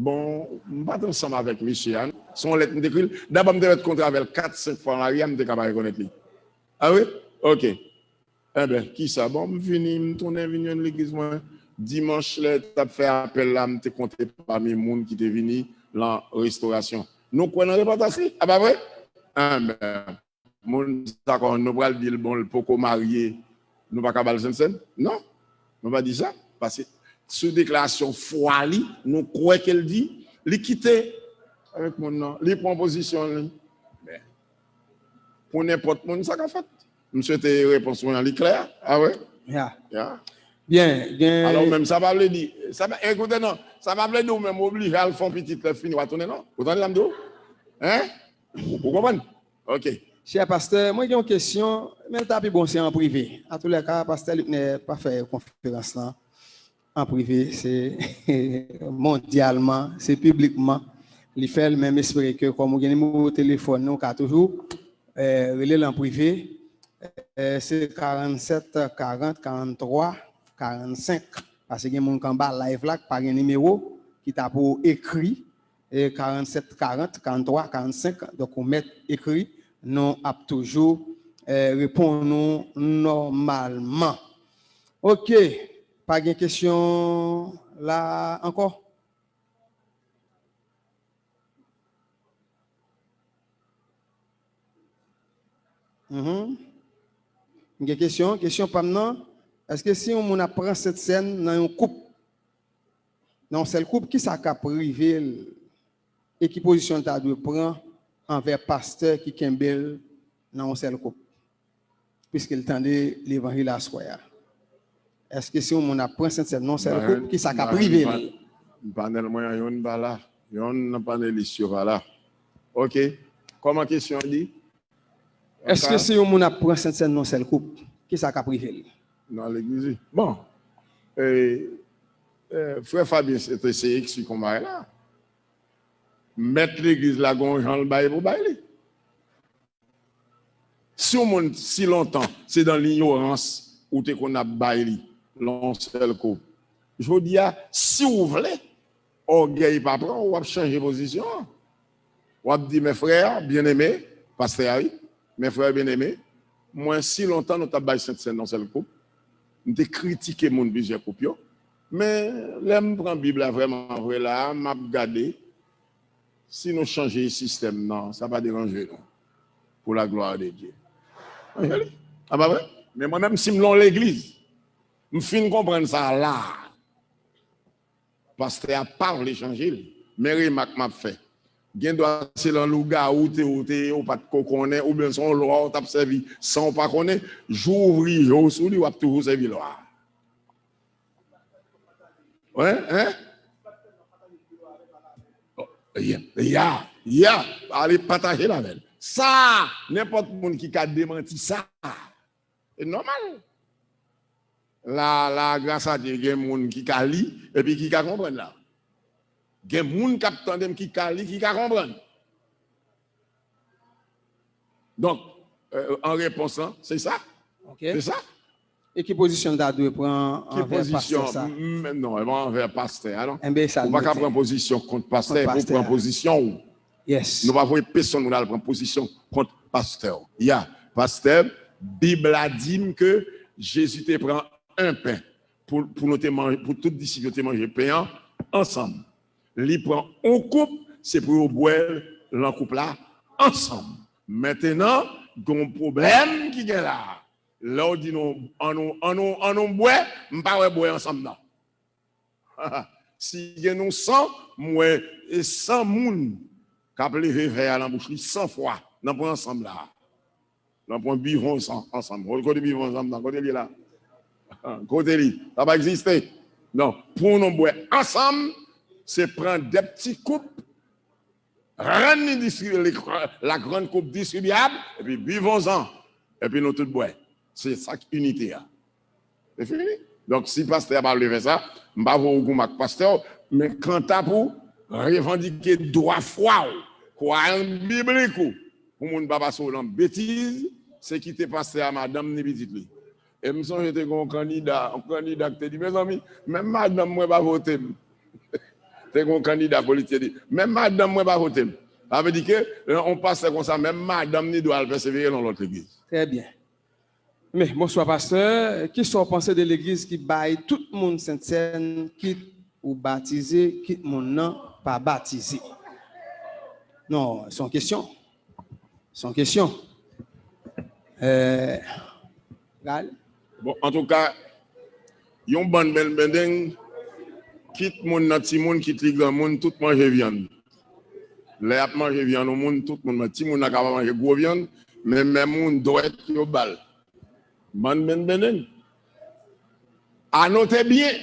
Bon, m pa t ansanm avèk mesye a, non. Se yon lèt m te ekri l. Dabò, m te mèt kontre avè l kat, senk fwa nan lari a, m te ka pa rekonèt li. A wi? Oke. Enben, kisa? Bon, m vini, m tounen vin jwenn legliz mwen. Dimanch, lè yo t ap fè apèl la, m te konte pami moun ki te vini lan restorasyon. Nou kwè nan repantans li? A pa vre? Enben, moun sa kon nou pral di l, bon, l poko marye, nou pa ka ba l sentsèn? Non, nou pa di sa. Paske sou deklarasyon fwa li, nou kwè ke l di, li kite avèk moun nan, li pran pozisyon li. Men, pou nenpòt moun, sa ka fèt. M swete repons mwen an li klè. A wi? Ya. Ya. Byen, gen. Alò, menm sa pa vle di, sa pa, ekoute non, sa pa vle di ou menm oblije al fè yon pitit lè fini w a tounen non. Ou tande sa m di w? Hein? Ou, ou konprann? Ok. Chè pastè, mwen gen yon kesyon, men l ta pi bon se an prive. Antoulèka, pastè Luckner pa fè konferans lan an prive, se mondyalman, se piblikman li fè l, men m espere ke kòm ou gen nimewo telefòn li, ou ka toujou, eh, rele l an prive. Eh, se karannsèt karant, karanntwa, karannsenk. Paske gen moun k anba live la k pa gen nimewo, ki ta pou ekri, eh, karannsèt karant, karanntwa, karannsenk. Donk, ou mèt ekri, nou ap toujou, eh, reponn ou nòmalman. Ok, pa gen kesyon la ankò? Mhm. M gen kesyon. Kesyon pa m nan, èske si yon moun ap pran sentsèn nan yon koup, nan yon sèl koup, kisa k ap rive l e ki pozisyon l ta dwe pran anvè pastè ki kenbe l nan yon sèl koup? Piske l tande levanjil aswè a. Èske si yon moun ap pran sentsèn nan yon sèl koup, kisa k ap rive l? Panèl mwen an, yonn pa la. Yonn nan panelis yo pa la. Ok. Kòman kesyon an di? Èske si yon moun ap pran sentsèn nan yon sèl koup, kisa k ap rive l? Nan legliz, wi. Bon. E, e, frè Fabien, se te se eksplike yon bagay la. Mèt legliz la gen yon jan l bay pou bay li. Si yon moun si lontan se dan linyorans ou te konn ap bay li lan yon sèl koup, jodi a, si w vle, ògèy pa pran w, w ap chanje pozisyon an. W ap di, men frè byeneme, pastè a wi, men frè byeneme, mwen si lontan nou t ap bay Sentsèn nan sèl koup, m te kritike moun plizyè koup yo, men lè m pran Bib la vrèman vre la a, m ap gade si nou chanje sistèm nan, sa pa deranje nou. Pour la gloire de Dieu. Chanje li. A pa vre? Men mwen menm, si m lan yon legliz, m fin konprann sa la a. Pastè a pa vle chanje l. Men remak m ap fè. Gen dwa se lan lougawou te ou te ye, ou pa t ko konnen, oubyen se yon lwa ou t ap sèvi san w pa konnen. Jou w ouvri je w sou li, w ap toujou sèvi lwa a. Wi, en? Ya, ya, ya. Ale pataje l avè l. Sa, nenpòt moun ki ka demanti sa, e nòmal. La, la, gras a Dye, gen moun ki ka li, epi ki ka konprann la. Gen moun k ap tande m ki ka li, ki ka konprann. Donk, euh, an repons lan, se sa. Ok. Se sa. E ki pozisyon l ta dwe pran anvè pastè sa? M, non, e pa anvè pastè a, non. Enben, sa l dwe fè. Ou pa ka pran pozisyon kont pastè epi w pran pozisyon w. Yes. Nou pa voye pèsonn moun al pran pozisyon kont pastè w. Ya, pastè, Bib la di m ke Jezi te pran en pen pou, pou nou te manje, pou tout disip yo te manje pen an ansanm. Li pran yon koup, se pou yo bwè l lan koup la ansanm. Mentenan, gen yon pwoblèm ki gen la a. Lè w di nou, ann nou, ann nou, ann nou bwè, m pa wè bwè ansanm nan. Si gen nou san, m wè e san moun k ap leve vè a lan bouch li san fwa. N ap pran ansanm la. N ap pran bivon san ansanm. Kote bivon ansanm nan? Kote l ye la? Kote li? Sa pa egziste. Non. Pou nou bwè ansanm, se pran de pti koup, rann li distribiye, la grann koup distribiyab, epi bivon san, epi nou tout bwè. Se sa k inite a. Se fini. Donk, si pastè a pa vle fè sa, m pa voye w goumen ak pastè w, men kanta pou revandike dwa fwa w, kwayans biblik ou, pou moun pa pase w lan betiz, se kite pastè a madanm ni pitit li. E m sonje te gen yon kandida, yon kandida ki te di, mezanmi, menm madanm mwen pa vote m. Te gen yon kandida politik te di, menm madanm mwen pa vote m. Sa vle di ke, yon pastè konsa, menm madanm ni dwa al pèsevere lan lòt legliz. Trè byen. Men, bonswa, pastè. Kisa w panse de legliz ki bay tout moun Sentsèn, kit ou batize, kit moun nan pa batize? Non, se yon kesyon. Se yon kesyon. Euh, Gal? Bon, antouka, yon bann bèl bendeng, kit moun nan timoun, kit li granmoun, tout manje vyann. Lè y ap manje vyann yon moun, tout moun manje. Timoun nan ka pa manje gwo vyann, men menm moun dwèt yo ba l. Bann bèl bendeng. A note byen,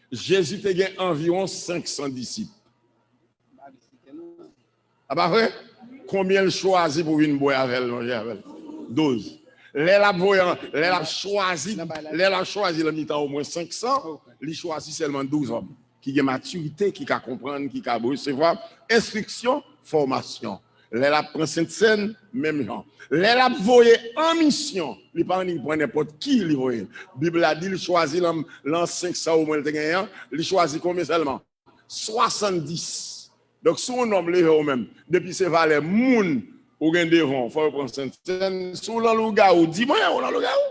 Jezi te gen anviwon senk san disip. A pa vre? Konbyen l chwazi pou vin bwè avè l, manje avè l? Douz. Lè l ap voye, lè l ap chwazi, lè l ap chwazi lan mitan omwen senk san, li chwazi sèlman douz òm ki gen matirite, ki ka konprann, ki ka resevwa enstriksyon, fòmasyon. Lè l ap pran Sentsèn, menm jan. Lè l ap voye an misyon, li pa annik pran nenpòt ki li voye. Bib la di l chwazi lan, lan senk san omwen l te genyen an, li chwazi konbyen sèlman? Swasanndis. Donk, si yon nonm leve ou menm, depi se valè moun ou gen devan w, fò yo pran Sentsèn. Si w lan lougawou, di mwen, ou lan lougawou.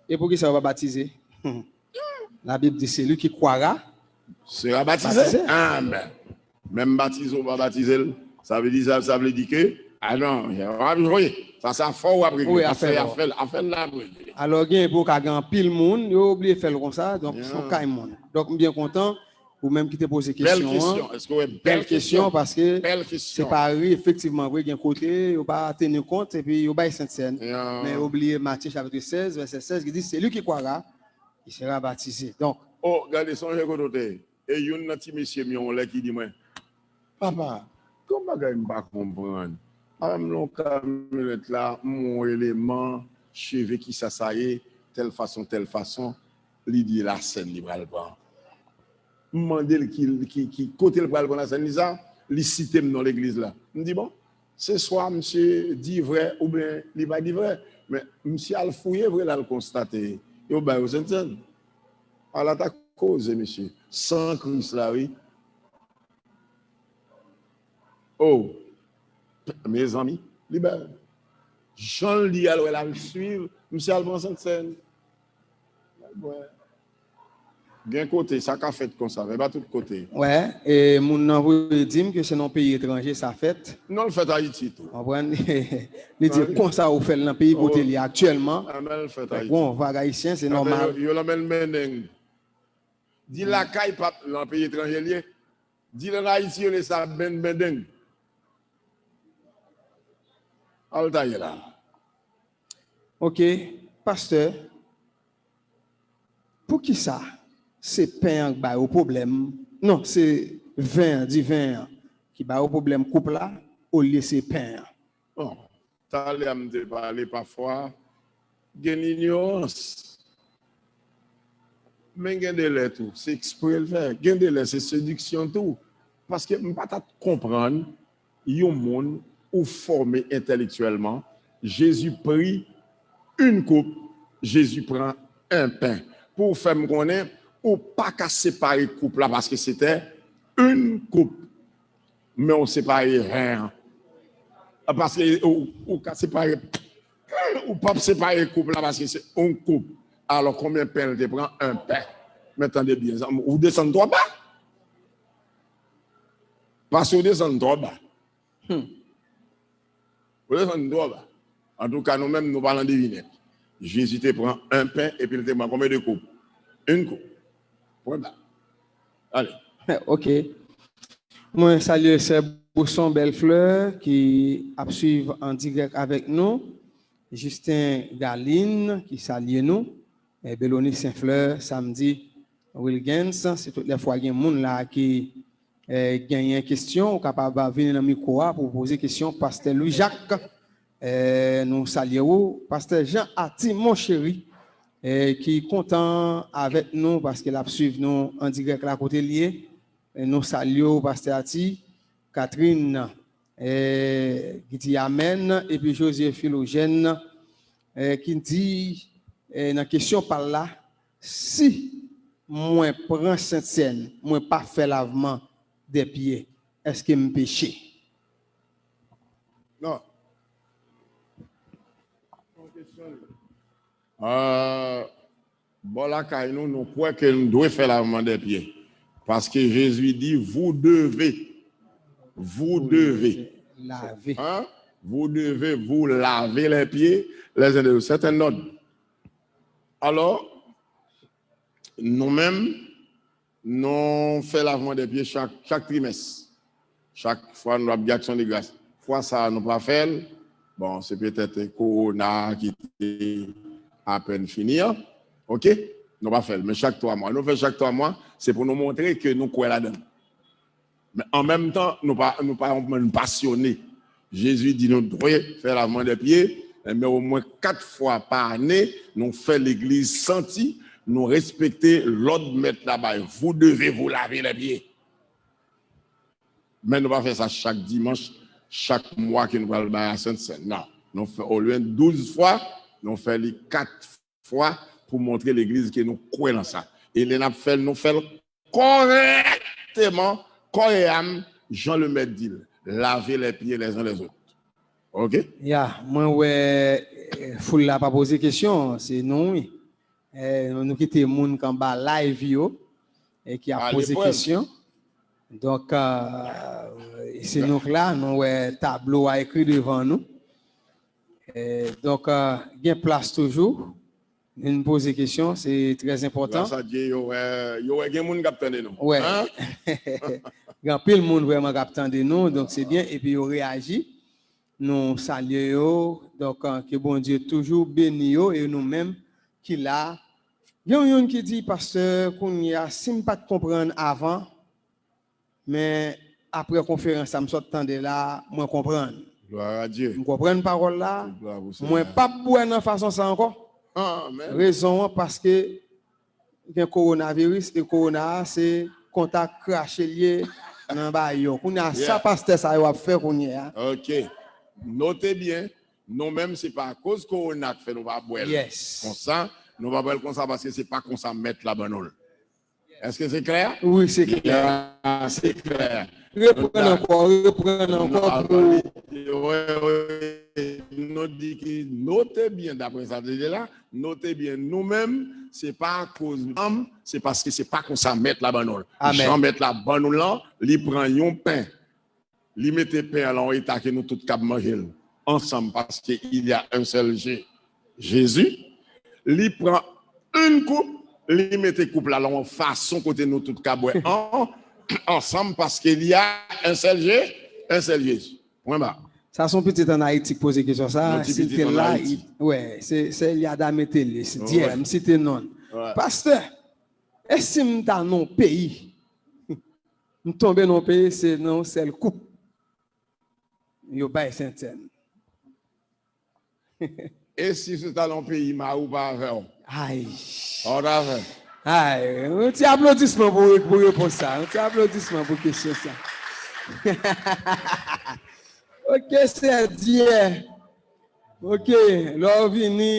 E poukisa yo pa batize? Labib di, celui qui croira sera baptisé. Batize. Amen. Menm batize ou pa batize l, sa vle di sa, sa vle di ke, a non, w ap jwe. Sa, sa fò w ap regle. Wi, afè l, afè l, afè l la ap regle. Alò, gen pou ka gen anpil moun, yo bliye fè l konsa, donk, se yon kay moun. Donk, m byen kontan, ou menm ki te poze kesyon an. Bèl kesyon. Èske w wè bèl kesyon? Bèl kesyon, paske se pa vre, efektivman vre, gen kote, yo pa teni kont, epi yo bay Sentsèn. Men yo bliye Matye chapit sèz, vèsè sèz, ki di, celui qui croira, il sera baptisé. Donk, o, gade, sonje kote w te ye. E youn nan ti mesye m yo yon lè ki di mwen, papa, gen yon bagay m pa konprann. Avè m lan yon kamyonèt la, m wè yon eleman, cheve kisa sa ye, tèl fason, tèl fason, li di lasèn li pral pran. M mande l ki, ki, ki kote l pral pran lasèn li sa, li site m non legliz la. M di, bon, Se swa misye di vrè oubyen li pa di vrè. Men misye al fouye vre, l al konstate yo ba yo Sentsèn. Ala ta koze, mesye. San Kris la, wi. Oh, mezanmi, li bèl. Jan l di al wè l al swiv, misye al pran Sentsèn. Gen kote, sa ka fèt konsa, men pa tout kote. Wè, e moun nan voye di m ke se nan peyi etranje sa fèt. Non, l fèt Ayiti tou. Konprann? Li di konsa ou fè l nan peyi kote li aktyèlman. Bon, vag ayisyen, se nòmal. Yo, yo lanmen l Mendeng. Di lakay pap lan peyi etranje l ye. Di l ann Ayiti, yo rele sa benn Mendeng. Al ta ye la. Ok, pastè, poukisa se pen an k ba yo pwoblèm? Non, se ven an, diven an ki ba yo pwoblèm koup la, olye se pen an. Bon, talè a m te pale, pafwa gen inyorans. Men gen de lè tou, se ekspre l fè. Gen de lè, se sediksyon tou. Paske m pa ta konprann yon moun ou fòme entèlektyèlman, Jezi pri une coupe, Jezi pran un pain. Pou w fè m konnen, ou pa ka separe koup la paske se te une coupe. Men ou separe ven an. Paske ou, ou ka separe, ou p ap separe koup la paske se yon koup. Alò, konbyen pen l te pran? Un pain. Men tande byen, zanmi, ou desann twò ba. Paske ou desann twò ba. Hmm. Ou desann twò ba. Antouka, nou menm, nou pa nan devinèt. Jezi te pran un pain epi l te pran konbyen de koup? Une coupe. Pwen ba. Ale. Ok. Mwen salye sè Bouson Bèlflè ki ap swiv an dirèk avèk nou. Justin Galin ki salye nou. E Belonis Senflè, Samdi Wilgens, si tout lè fwa gen moun la ki, eh, genyen kesyon, ou kapab vini nan mikwo a pou w poze kesyon Pastè Louis Jacques. Eh, nou salye ou. Pastè Jean Arthur Monchery, eh, ki kontan avèk nou paske l ap swiv nou an dirèk la kote l ye. E nou salye w, Pastè Arthur. Catherine, eh, ki di amèn, epi José Philogène, eh, ki di, eh, nan kesyon pa l la, si mwen pran Sentsèn, mwen pa fè lavman dè pye, èske m peche? Non. Ah, bò lakay nou, nou kwè ke nou dwe fè lavman dè pye. Paske Jezi di, vous devez, vous devez. Laver. Hein? Vous devez vous laver les pieds les uns des autres. C'est un ordre. Alò, nou menm, nou fè lavman dè pye chak, chak trimès. Chak fwa nou ap gen aksyon de gras. Fwa sa a, nou pa fè l. Bon, se petèt kowona ki te apèn fini an. Ok? Nou pa fè l. Men chak twa mwa. Nou fè chak twa mwa, se pou nou montre ke nou kwè ladan l. Men an menm tan, nou pa, nou pa yon moun pasyone. Jezi di nou dwe fè lavman dè pye, men omwen kat fwa pa ane, nou fè legliz santi, nou respekte lòd mèt la bay. Vous devez vous laver les pieds. Men nou pa fè sa chak dimanch, chak mwa ke nou pral bay a Sent Sèn. Non. Nou fè olye douz fwa, nou fè li kat fwa pou montre legliz ke nou kwè nan sa. E lè n ap fè l, nou fè l kòrèkteman, kò e am, jan Lemèt di l, laver les pieds les uns les autres. Ok? Ya, mwen wè, eh, foul la pa poze kesyon, se nou, wi. Eh, nou kite moun k anba live yo, eh, ki ap poze kesyon. Donk, eh, se nou k la, nou wè tablo a ekri devan nou. Eh, donk, eh, gen plas toujou. Vin poze kesyon, se trè enpòtan. Gras a Dye, yo wè, yo wè gen moun k ap tande nou. Wè. Hein? Gen anpil moun vrèman k ap tande nou, donk se byen, epi yo reyaji. Nou salye yo. Donk, eh, ke Bondye toujou beni yo e nou menm ki la. Gen youn ki di, pastè, kounye a, si m pa t konprann avan, men apre konferans sa m sot tande la, mwen konprann. Glwa a Dye. M konprann pawòl la. Tout glwa pou Senyè. Mwen p ap bwè nan fason sa ankò. Amèn. Rezon an, paske gen kowonaviris, e kowona a se kontak krache l ye nan bayo. Kounye a, sa pastè sa yo ap fè kounye a. Ok. Note byen, nou menm, se pa akoz kowona k fè nou pa bwè l konsa. Nou pa bwè l konsa paske se pa konsa Mèt la ban nou l. Èske se klè? Wi, se klè. Se klè. Reprann ankò, reprann ankò pou. Nou di ki note byen, daprè sa te di la, note byen, nou menm, se pa akoz, se paske se pa konsa Mèt la ban nou l. Jan Mèt la ban nou l lan, li pran yon pen. Li mete pen an lan yon eta ke nou tout kab manje l ansanm paske il y a un seul Dieu, Jésus. Li pran yon koup, li mete koup la lan yon fason kote nou tout ka bwè an ansanm paske il y a un seul Dieu, un seul Jésus. Pwen ba. Sa se yon pitit ann Ayiti k poze kesyon sa. Si l te la, wè, se Eliada Metelis, D M, site non l. Pastè, e si m ta nan yon peyi? M tonbe nan yon peyi, se nan yon sèl koup yo bay sentsèn. E si se ta nan yon peyi, mari w pa avè w? Ay. Sa w ta fè? Ay, yon ti aplodisman pou, pou repons sa. Yon ti aplodisman pou kesyon sa. Ok, sè Dyè. Ok, lè w vini,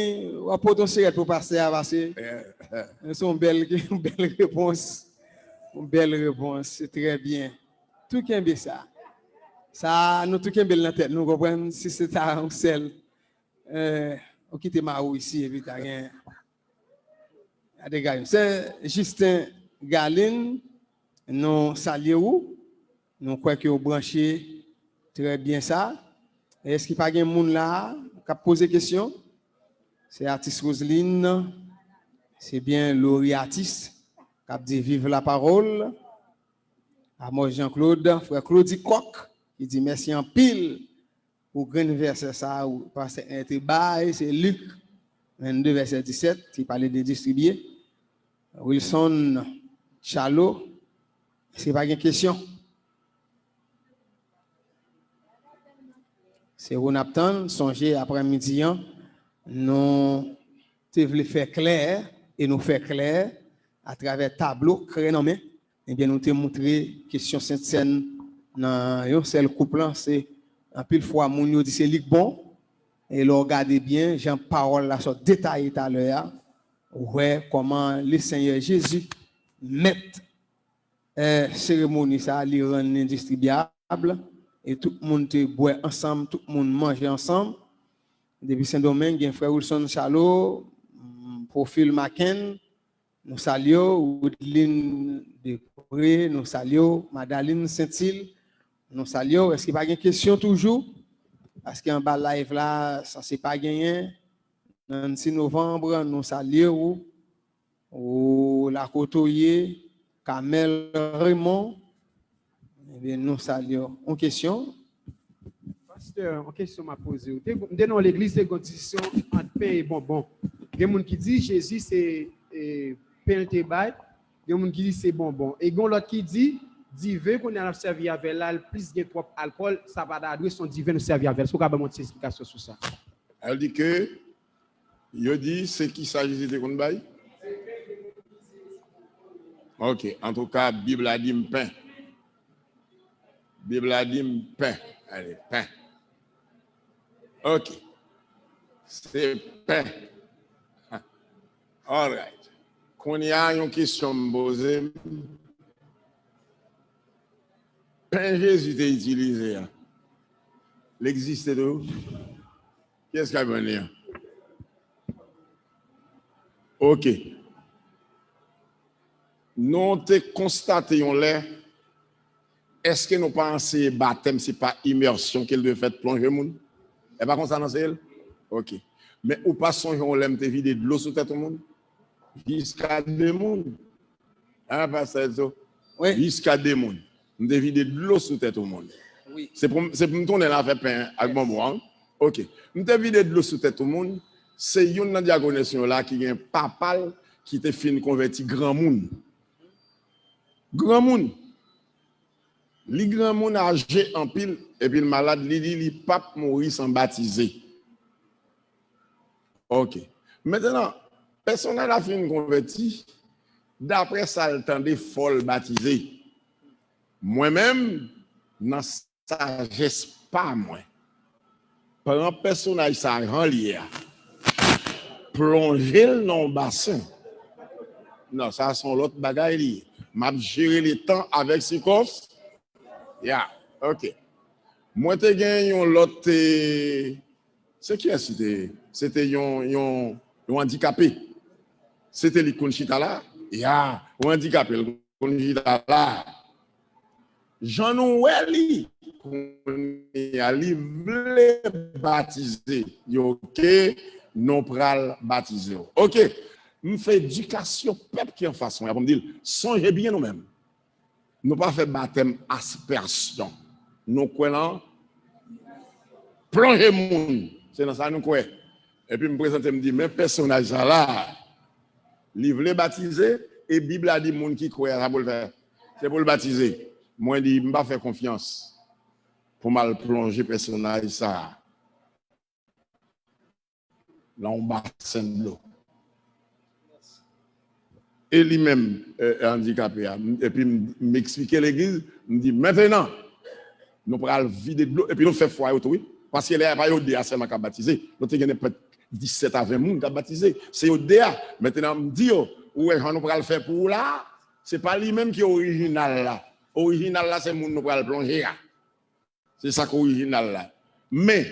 w ap pote yon sirèt pou pastè a pase. Se yon bèl, yon bèl repons. Yon bèl repons, se trè byen. Tou kenbe sa. Sa, nou tou kenbe l nan tèt nou, konprann? Si se ta yon sèl, ou kite mari w isi, epi ta gen. Gade Galin. Sè Jisten Galin, nou salye ou. Nou kwè ke w branche trè byen sa. Èske pa gen moun la a k ap poze kesyon? Se atis Roseline, se byen Lori Atis k ap di viv lapawòl. Amos Jean Claude, frè Claudy Coq, ki di mèsi anpil pou grenn vèsè sa a pastè Ernst te bay, se Lik vennde vèsè disèt ki pale de distribye. Wilson Chalo, èske pa gen kesyon? Se ou n ap tann, sonje aprèmidi an, nou te vle fè klè, e nou fè klè atravè tablo Krè nan men. Ebyen, nou te moutre kesyon sentsèn nan yon sèl koup lan, se anpil fwa moun yo di se li k bon, e lè w gade byen jan pawòl la sot detaye talè a, ou wè kòman Lesenyè Jezi, mèt seremoni sa a, li rann li endistribyab, e tout moun te bwè ansanm, tout moun manje ansanm. Depi Sendomeng, gen frè Wilson Chalo, pwofil Maken, nou salye w, Woodline Depré, nou salye w, Madaline Sentil, nou salye w. Èske pa gen kesyon toujou? Paske anba live la, sanse pa genyen. Nancy Novembre, nou salye w. Ou la kote w ye, Kamèl Raymond, ebyen, nou salye w. Yon kesyon? Pastè, yon kesyon m ap poze w. M te nan yon legliz, te gen yon diskisyon ant pen e bonbon. Gen moun ki di Jezi se pen l te bay, gen moun ki di se bonbon. E gen yon lòt ki di diven kounye a n ap sèvi avè l la, l plis gen twòp alkòl, sa pa ta dwe se yon diven nou sèvi avè l. Èske w ka ban m yon ti esplikasyon sou sa? Al di ke Yo di se kisa Jezi te konn bay? Ok, antouka, Bib la di m pen. Bib la di m pen. Ale, pen. Ok. Se pen. Alright. Kounye a, yon kesyon m poze m. Pen Jezi te itilize a, l egziste toujou? Kiyès k ap jwenn li an? Ok. Nou te konstate yon lè, èske nou pa anseye batèm se pa imèsyon ke l dwe fèt, plonje moun? E pa konsa n anseye l? Ok. Men ou pa sonje yon lè m te vide dlo sou tèt yon moun? Jiska de moun. A, pastè Edso? Wi. Jiska de moun. M te vide dlo sou tèt yon moun. Wi. Se pou, se pou m tounen la fè pen ak bonbon an. Ok. M te vide dlo sou tèt yon moun. Se youn nan dyakonès yo la ki gen papa l ki te fin konvèti granmoun. Granmoun. Li granmoun aje anpil, epi l malad, li di li p ap mouri san batize. Ok. Mentnan, pèsonèl la fin konvèti, daprè sa l tande, fò l batize. Mwen menm, nan sajès pa mwen, Pran pèsonaj sa a jan l ye a, plonje l nan yon basen. Non, sa se yon lòt bagay li ye. M ap jere letan avèk sikons. Ya, ok. Mwen te gen yon lòt, eh, se kiyès li te ye? Se te yon, yon, yon andikape. Se te li k konn chita la? Ya, yon andikape l konn chita la. Jan nou wè li kounye a, li vle batize. Yo, ok, nou pral batize w. Ok, m fè edikasyon pèp ki anfas mwen an pou m di l, sonje byen nou menm. Nou pa fè batèm aspèsyon. Nou kwè nan plonje moun. Se nan sa nou kwè. Epi m prezante m di, men pèsonaj sa la, li vle batize, e Bib la di moun ki kwè a, sa pou l fè. Se pou l batize. Mwen di, m pa fè konfyans pou m al plonje pèsonaj sa a nan yon basen dlo. E li menm, eh, andikape a, m- epi m- m eksplike legliz, m di, mentenan, nou pral vide dlo, epi nou fè fwa yo tou, wi. Paske lè a pa yo de a sèlman k ap batize. Nou te gen nenpòt disèt a ven moun k ap batize. Se yo de a. Mentenan, m di yo, ou wè jan nou pral fè pou ou la, se pa li menm ki orijinal la. Orijinal la, se moun nou pral plonje a. Se sa k orijinal la. Men,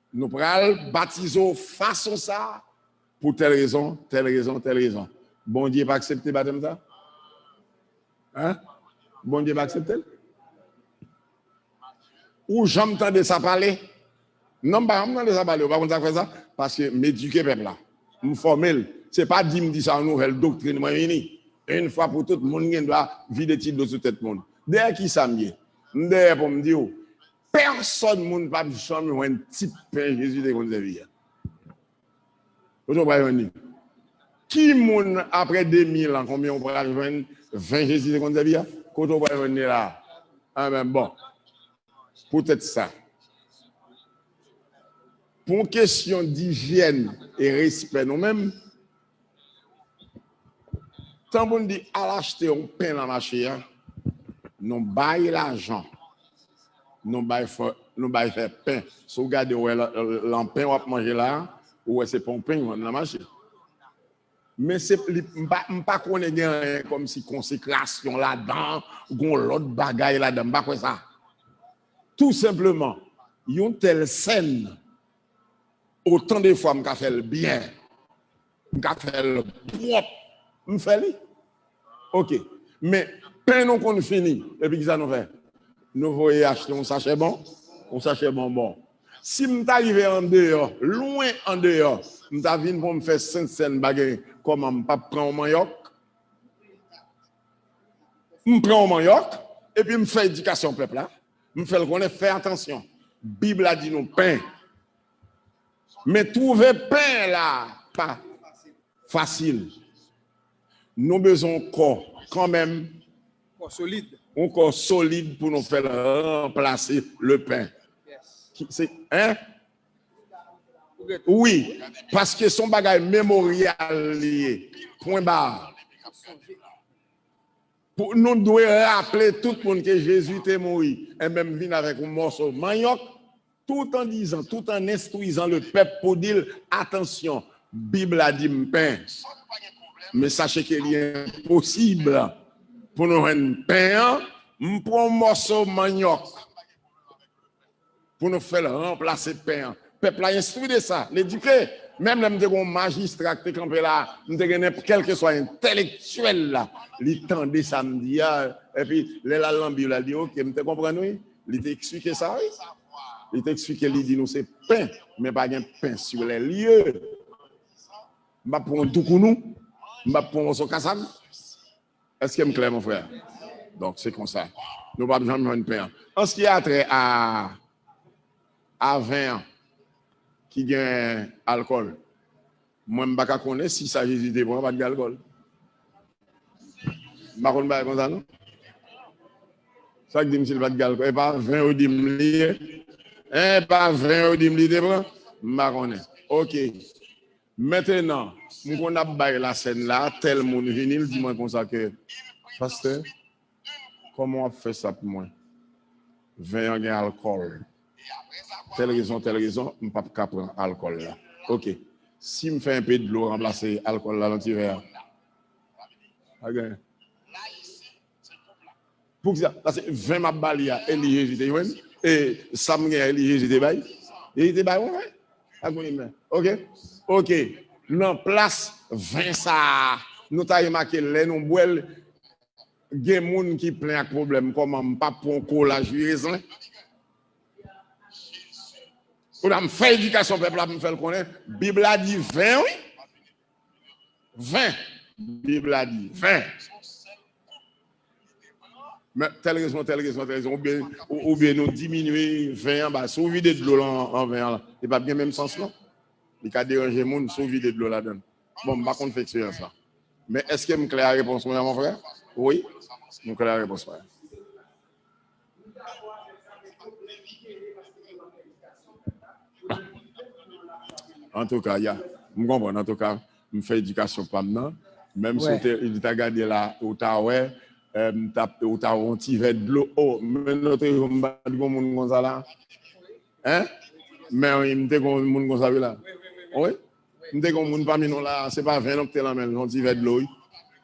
nou pral batize w fason sa a, pou tèl rezon, tèl rezon, tèl rezon. Bondye pa aksepte batèm sa? Hein? Bondye pa aksepte l? Ou janm tande sa pale? Non, m pa janm tande sa pale. Ou pa konn sa k fè sa? Paske m edike pèp la. M fòme l. Se pa di m di sa yon nouvèl doktrin mwen vini. Yon fwa pou tout, moun gen dwa vide ti dlo sou tèt moun. Dèyè ki sa m ye? M dèyè pou m di w, pèsòn moun p ap janm jwenn ti pen Jezi te konn sèvi a. Kote w pral jwenn li? Ki moun, apre de mil an, konbyen w pral jwenn ven Jezi te konn sèvi a? Kote w pral jwenn li la? Anben, bon. Poutèt sa, pou yon kesyon dijyèn e respè nou menm, tan pou n di al achte yon pen nan mache a, nou bay lajan, nou bay fè, nou bay fè pen. Si w gade, w wè lan, lan pen w ap manje la, ou wè se pa yon pen yo vann nan mache. Men se, li, m pa, m pa konnen gen anyen kòmsi konsekrasyon ladan, gon lòt bagay ladan, m pa kwè sa. Tou senpleman, yon tèl sèn, otan de fwa m ka fè l byen, m ka fè l pwòp, m fè li. Ok. Men, pen nou konn fini, epi kisa nou fè? Nou voye achte yon sachè bon, yon sachè bonbon. Si m ta rive andeyò, lwen andeyò, m ta vin pou m fè Sentsèn bagay, kòman m p ap pran yon manyòk? M pran yon manyòk, epi m fè edikasyon pèp la, m fè l konnen, fè atansyon. Bib la di nou pen. Men twouve pen la pa fasil. Nou bezwen yon kò kanmenm. Kò solid. Yon kò solid pou nou fè l ranplase le pen. Yes. Ki, se, hein? Ou gen wi, paske se yon bagay memoryal li ye. Pwen ba. Pou, nou dwe raple tout moun ke Jezi te mouri. Enben, m vin avèk yon mòso manyòk, tout an dizan, tout an enstwizan le pèp pou di l, atansyon, Bib la di m pen. Men sache ke li enposib pou nou jwenn pen an, m pran yon mòso manyòk pou nou fè l ranplase pen an. Pèp la enstwi de sa, l edike. Menm lè m te gen yon majistra ki te kanpe la, m te gen nenp-, kèlkeswa entèlektyèl la, li tande sa m di a, epi lè l al nan Bib la, l di, oke, m te konprann wi. Li te eksplike sa wi. Li te eksplike, li di nou se pen, men pa gen pen sur les lieux. M p ap pran yon doukounou, m p ap pran yon mòso kasab. Èske m klè, mon frè? Donk, se konsa. Nou p ap janm jwenn pen an. An ce qui a trait à, à ven an, ki gen alkòl, mwen, m pa ka konnen si sa Jezi te pran pa t gen alkòl. M pa konn bagay konsa, non. Sa k di m si l pa t gen alkòl? E pa ven yo di m li ye? E pa ven yo di m li te pran? M pa konnen. Oke. Mentenan, m konn ap bay lasèn la, tèl moun vini, l di mwen konsa ke, pastè, kòman w ap fè sa pou mwen? Ven an gen alkòl. tèl rezon, tèl rezon, m p ap ka pran alkòl la. Oke. Si m fè enpe dlo ranplase alkòl la nan ti vè a, pa gen. Poukisa? Paske ven m ap ba li a, e li Jezi te jwenn. E sa m gen an, e li Jezi te bay. Jezi te bay yon ven. Ak mwen menm. Oke? Oke. Nan plas ven sa a, nou ta remake lè nou bwè l, gen moun ki plen ak pwoblèm. Kòman m p ap pran yon kola ji rezen? Kounye a m fè edikasyon pèp la pou m fè l konnen, Bib la di ven, wi. Ven. Bib la di ven. Men, tèl rezon, tèl rezon, tèl rezon, oubyen, ou- oubyen nou diminye ven an ba. Si w vide dlo lan, an ven an, li p ap gen menm sans, non. Li ka deranje moun si w vide dlo ladan. Bon, m pa konn fè eksperyans la. Men èske m klè a repons mwen an, mon frè? Wi, m klè a repons mwen an. Antouka, ya, m konprann. Antouka, m fè edikasyon pa m nan. Menm si w te, li ta gade la, ou ta wè, eh, m t ap, ou ta wè yon ti vè dlo. O, men lòt jou m pa t gon moun konsa la. Hein? Men wi, m te gon moun konsa wi la. Wi. M te gon moun pami nou la, se pa ven non k te lan men l, yon ti vè dlo wi.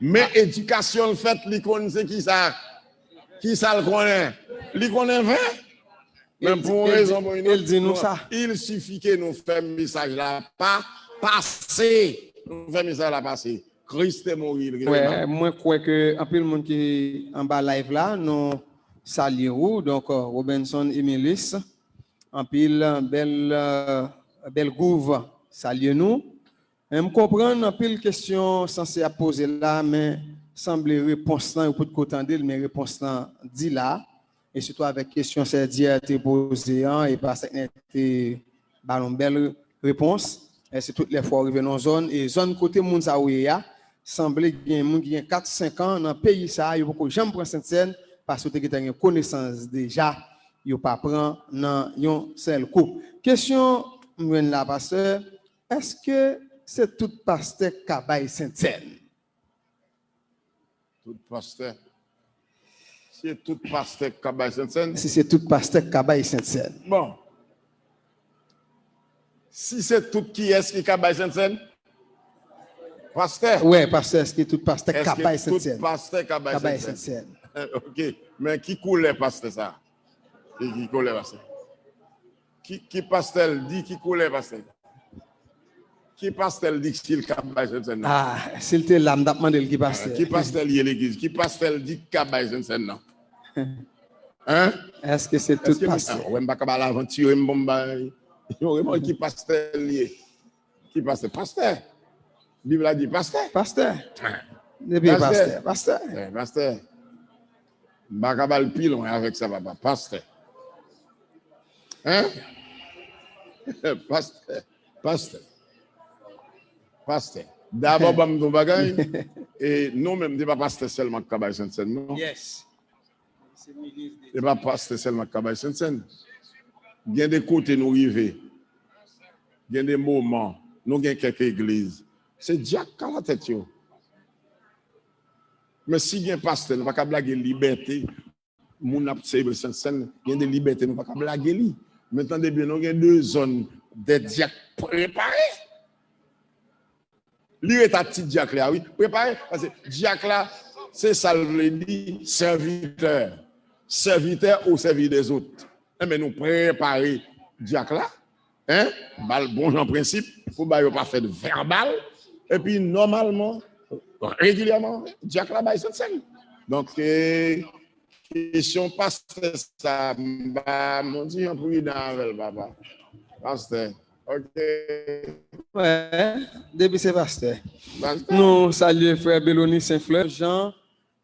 Men edikasyon l fèt, li konn se kisa. Kisa l konnen? Li konnen ven. Men pou yon rezon, pou yon lòt, il sifi ke nou fè mesaj la pa pase. Nou fè mesaj la pase. Kris te mouri, li rete vivan. Mwen kwè ke anpil moun ki anba live la, nou salye ou. Donk, Robenson Emilis, anpil bèl, bèl gouv, salye nou. M konprann anpil kesyon sanse ap poze la, men sanble repons lan, yo potko tande l, men repons lan di la. E sitou avèk kesyon sè Dyè te poze an, e pastè Knèk te ba nou bèl repons. E se tout lè fwa w rive nan yon zòn, e zòn kote moun sa yo ye a, sanble gen moun ki gen kat, senk an nan peyi sa a, yo poko janm pran Sentsèn, paske yo te gentan gen konesans deja, yo pa pran nan yon sèl kou. Kesyon m jwenn la, pastè, èske se tout pastè k ka bay Sentsèn? Tout pastè. Si se tout pastè k ka bay Sentsèn? Si se tout pastè k ka bay Sentsèn. Bon. Si se tout, kiyès ki ka bay Sentsèn? Pastè. Wè, pastè, èske tout pastè k ka bay Sentsèn? Èske tout pastè ka bay Sentsèn? Ok. Men ki koulè pastè sa? Ki, ki koulè pastè? Ki, ki pastè l di, ki koulè pastè? Ki pastè l di si l ka bay Sentsèn nan? Ah, si l te la, m t ap mande l ki pastè. Ki pastè l ye legliz? Ki pastè l di k ka bay Sentsèn nan? Hein? Èske se tout pastè? Wè, m pa ka ba l avantire m, bon, m bay. Yo, ki pastè l ye? Ki pastè? Pastè. Bib la di pastè. Pastè. Depi pastè, pastè. Pastè. M pa ka ba l pi lwen avèk sa, papa. Pastè. Hein? Pastè. Pastè. Pastè. Dabò, ban m di w yon bagay. E nou menm, se pa pastè sèlman k ka bay Sentsèn, non. Yes. Se pa pastè sèlman k ka bay Sentsèn. Gen de kote nou rive. Gen de moman, nou gen kèk legliz. Se dyak k alatèt yo. Men si gen pastè, nou pa ka blage libète. Moun ap selebre Sentsèn, gen de libète, nou pa ka blage li. Men tande byen, nou gen de zòn, de dyak prepare. Li ret ak ti dyak la, wi. Prepare, paske dyak la, se sa l vle di, sèvitè. Sèvitè au service des autres. Enben, nou prepare dyak la, hein, ba l bon jan prensip, pou bagay yo pa fèt vèbal, epi nòmalman, regilyèman, dyak la bay Sentsèn. Donk, eh, kesyon pastè sa, m pa, m on ti jan pridan avè l, papa. Pastè, ok. Wè, depi se pastè. Pastè. Nou salye frè Belony Saint Fleur, Jean,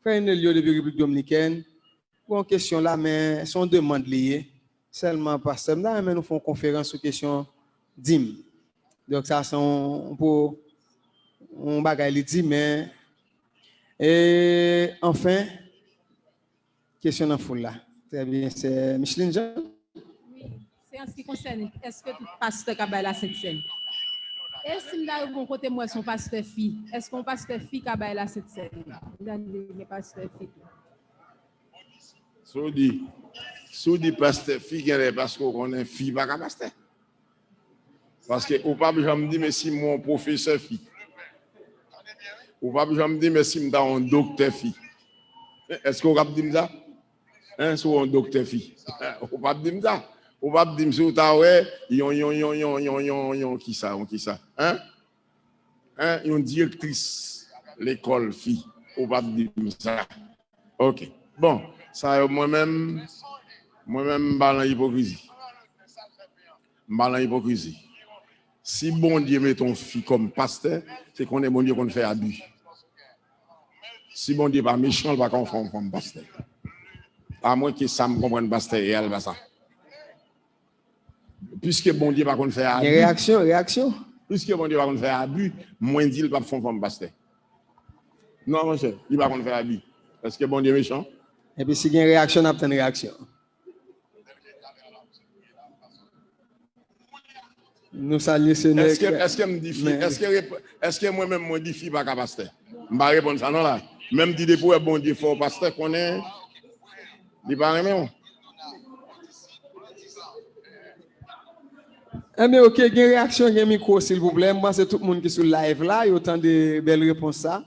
frè Enelio depi Repiblik Dominikèn. Bon, kesyon la, men se yon demann li ye. Sèlman, pastè, m ta renmen nou fè yon konferans sou kesyon dim. Donk, sa se yon, pou, yon bagay li di, men, e, anfen, kesyon nan foul la. Trè byen, sè Micheline Jean. Wi, se an se ki konsène, èske tout pastè ka bay la Sent Sèn? E si m ta rive yon kote, m wè se yon pastè fi, èske yon pastè fi ka bay la Sent Sèn? M tande gen pastè fi tou. Sa w di? Si w di pastè fi, genlè paske w konnen fi pa ka pastè. Paske ou p ap janm di m si m yon pwofesè fi. Ou p ap janm di m si m ta yon doktè fi. Èske w ap di m sa? Hein, si w yon doktè fi. Ou p ap di m sa. Ou p ap di m si w ta wè yon, yon, yon, yon, yon, yon, yon, kisa, yon kisa. Hein? Hein, yon direktris lekòl fi. Ou p ap di m sa. Ok. Bon, sa yo mwen menm, mwen menm m pa nan ipokrizi. M pa nan ipokrizi. Si Bondye mete yon fi kòm pastè, se konnen Bondye konn fè abi. Si Bondye pa mechan, l pa ka fè yon fanm pastè. Amwenke sa m konprann pastè ye a, l pa sa. Piske Bondye pa konn fè abi. Gen reyaksyon, reyaksyon. Piske Bondye pa konn fè abi, mwen di l p ap fè yon fanm pastè. Non, monchè, li pa konn fè abi. Èske Bondye mechan? Epi si gen reyaksyon, n ap tann reyaksyon. Nou salye Senèk. Èske, èske m di fi, èske, èske mwen menm mwen di fi pa ka pastè? M pa reponn sa non la. Men m di depi w wè Bondye fè w pastè, konnen li pa renmen w. Enben, ok, gen reyaksyon, gen mikwo, silvouplè. M panse tout moun ki sou live la, yo tande bèl repons sa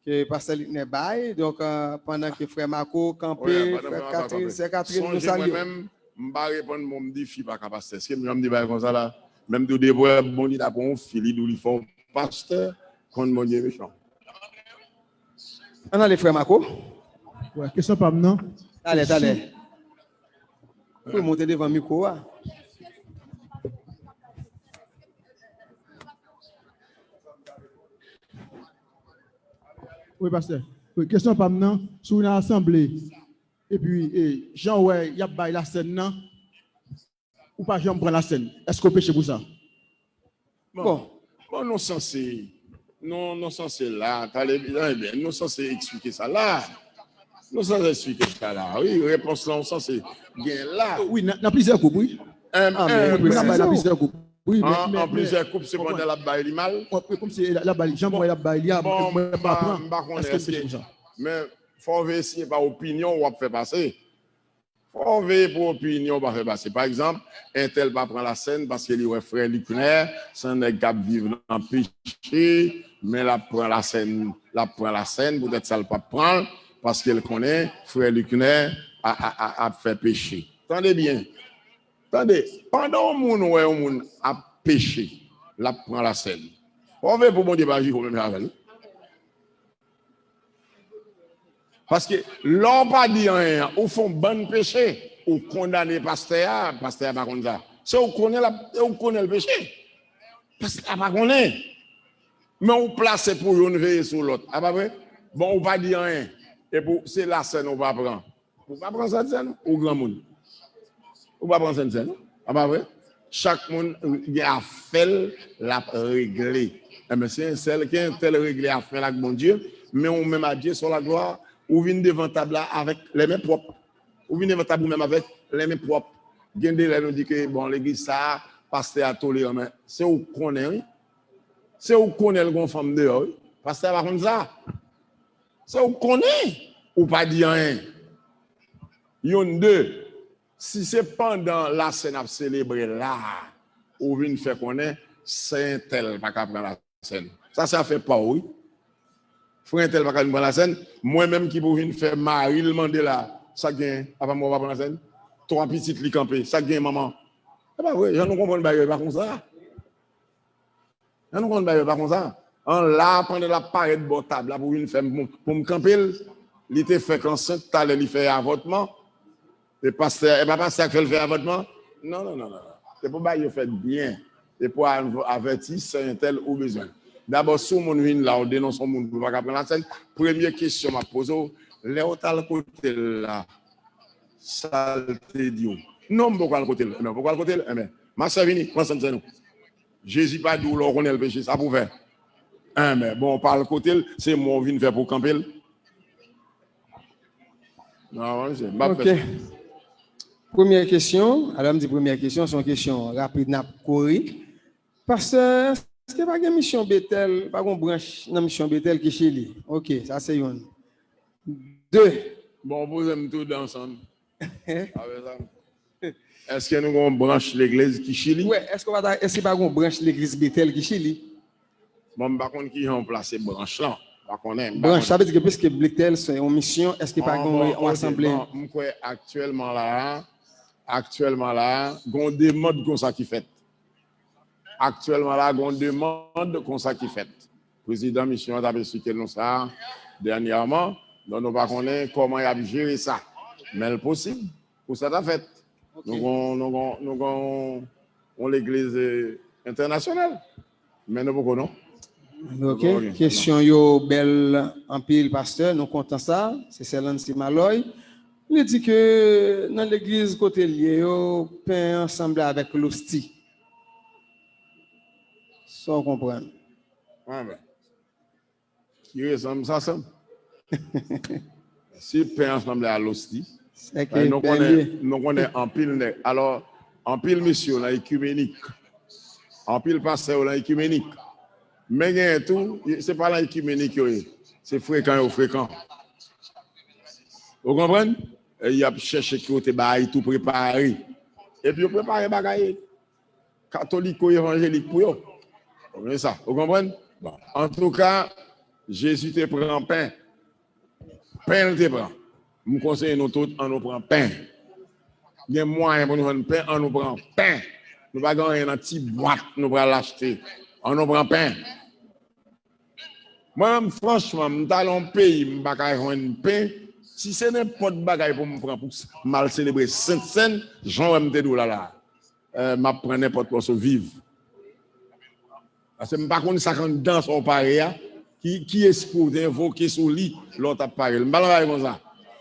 ke pastè Liknè bay. Donk, euh, pandan ke frè Mako kanpe, frè Katrin, sè Katrin, nou salye w. Sonje mwen menm, m pa reponn, bon, m di fi pa ka pastè. Èske m janm di bagay konsa la? Men m di w depi w wè Bondye ta pran yon fi, li di w li fè w pastè, konn Bondye mechan. Ann ale, frè Mako. Wè, kesyon pa m nan. Talè, talè. Pou l monte devan mikwo a. Wi, pastè. Wi, kesyon pa m nan, si w nan asanble, epi, e, jan w wè y ap bay lasèn nan, ou pa janm pran lasèn. Èske w peche pou sa? Bon. Bon, bon, nou sanse, nou, nou sanse la, talè, enben, nou sanse eksplike sa la. Nou sanse eksplike sa la, wi, repons lan, nou sanse gen la. Wi, nan, nan plizyè gwoup, wi. Anben, wi, wi, nan, nan plizyè gwoup. Wi, men, an, men, an plizyè gwoup, se pandan l ap bay li mal. Wi, kòmsi l ap bay li, jan mwen l ap bay li a, mwen pa pran. Èske m peche pou sa? Men, fò w veye si se pa opinyon w ap fè pase. Fò w veye pou opinyon w pa fè pase. Pa egzanp, entèl pa pran lasèn paske li wè frè Liknè se yon nèg k ap viv nan peche, men l ap pran lasèn, l ap pran lasèn, poutèt sa l p ap pran l, paske l konnen frè Liknè a, a, a, ap fè peche. Tande byen. Tande, pandan yon moun wè yon moun ap peche, l ap pran lasèn. Fò w veye pou Bondye pa jije w menm jan avè l. Paske lè w pa di anyen an, ou fè yon bann peche, ou kondane pastè a, pastè a pa konn sa. Se ou konnen l ap, se ou konnen l peche. Pastè a pa konnen. Men ou plase pou youn veye sou lòt. A pa vre? Bon, ou pa di anyen. Epi w, se lasèn ou pa pran. Ou pa pran sèn sèn, ou granmoun. Ou pa pran sèn sèn, a pa vre? Chak moun gen afè l l ap regle. Enben, se yon sèl ke entèl regle afè l ak Bondye, men ou menm, à Dieu soit la gloire, ou vin devan tab la avèk lè men pwòp. Ou vin devan tab ou menm avèk lè men pwòp. Gen de lè nou di ke, bon, legliz sa a, pastè a toleran, men se ou k konnen, wi. Se ou k konnen l gen yon fanm deyò, wi. Pastè a pa konn sa. Se ou k konnen, ou pa di anyen. Youn, de, si se pandan lasèn ap selebre la, ou vin fè konnen sè entèl pa ka pran lasèn. Sa se afè pa w, wi. Frè entèl pa ka vin pran lasèn. Mwen menm ki pou vin fè mari l mande la, sa k genyen? Apa mwen pa pran lasèn? Twa pitit li kanpe, sa k genyen manman? E pa vre, jan nou konprann bagay yo, e pa konsa. Jan nou konn bagay yo pa konsa. An la, pandan l ap parèt bò tab la pou vin fè m, pou, pou m kanpe l, li te fèk ansent, talè li fè avòtman. E pastè, e pa pastè a k fè l fè avòtman? Non, non, non, non, non. Se pou bagay yo fèt byen. E pou av-, avèti sè entèl ou bezwen. Dabò, si yon moun vin la, ou denonse yon moun pou l pa ka pran lasèn, premye kesyon m ap poze w, lè w t al kote l la, sa l te di w? Non, m poko al kote l. Enben, ou poko al kote l? Enben, machè vini, pran sèn sèn ou. Jezi pa di w lè w konnen l peche, sa pou w fè? Enben, bon, w pa al kote l, se mò w vin fè pou w kanpe l? Non, monchè, m p ap fè sa. Ok. Premyè kesyon, alò m di premyè kesyon, se yon kesyon rapid, n ap kouri. Pastè, èske pa gen misyon Betèl, pa gen yon branch nan misyon Betèl ki Chili? Ok, sa se youn. De. Bon, w poze m tou de ansanm. Èske nou gen yon branch legliz ki Chili? Wè, èske pa ta, èske pa gen yon branch legliz Betèl ki Chili? Bon, m pa konn kijan w plase branch lan. M pa konnen. M pa Branch, konnen. Sa vle di ke piske Betèl se yon misyon, èske pa Ah, gen bon, yon ok, asanble? Bon, m kwè aktyèlman la a, aktyèlman la a, gen yon demande konsa ki fèt. Aktyèlman la, gen yon demande konsa ki fèt. Prezidan misyon an t ap eksplike nou sa dènyèman. Donk, nou pa konnen kòman y ap jere sa. Men l posib pou sa ta fèt. Nou gon, nou gon, nou gon yon legliz eh, entènasyonal. Men nou poko non. Ok, kesyon yo bèl anpil, pastè, nou kontan sa. Se Sè Lancy Malloy. Li di ke nan legliz kote l ye yo, pen an sanble avèk losti. Sa w konprann? Anben. Ki resanm sa sanm? Si pen an sanble a losti, Sèke nou konnen, nou konnen anpil nèg. Alò, anpil mesye yo nan ekimenik. Anpil pastè yo nan ekimenik. Men genyen tou, se pa nan ekimenik yo ye. Se frekan yo frekan. Ou konprann? E y ap chèche ki kote bagay tou prepare. Epi yo prepare bagay katoliko evanjelik pou yo. Ou konprann sa? Ou konprann? Bon. Antouka, Jezi te pran pen. Pen l te pran. M konseye nou tout, an nou pran pen. Gen mwayen pou nou jwenn pen, an nou pran pen. Nou pa gen anyen nan ti bwat nou pral achte. An nou pran pen. Mwen menm, franchman, m t al yon peyi, m pa ka jwenn pen. Si se nenpòt bagay pou m pran pou m al selebre Sent Sèn, jan w wè m te di w la la, eh, m ap pran nenpòt mòso viv. Paske m pa konn sa k anndan sa w pare a, ki, ki espri w te envoke sou li lè w t ap pare l. M pa nan bagay konsa.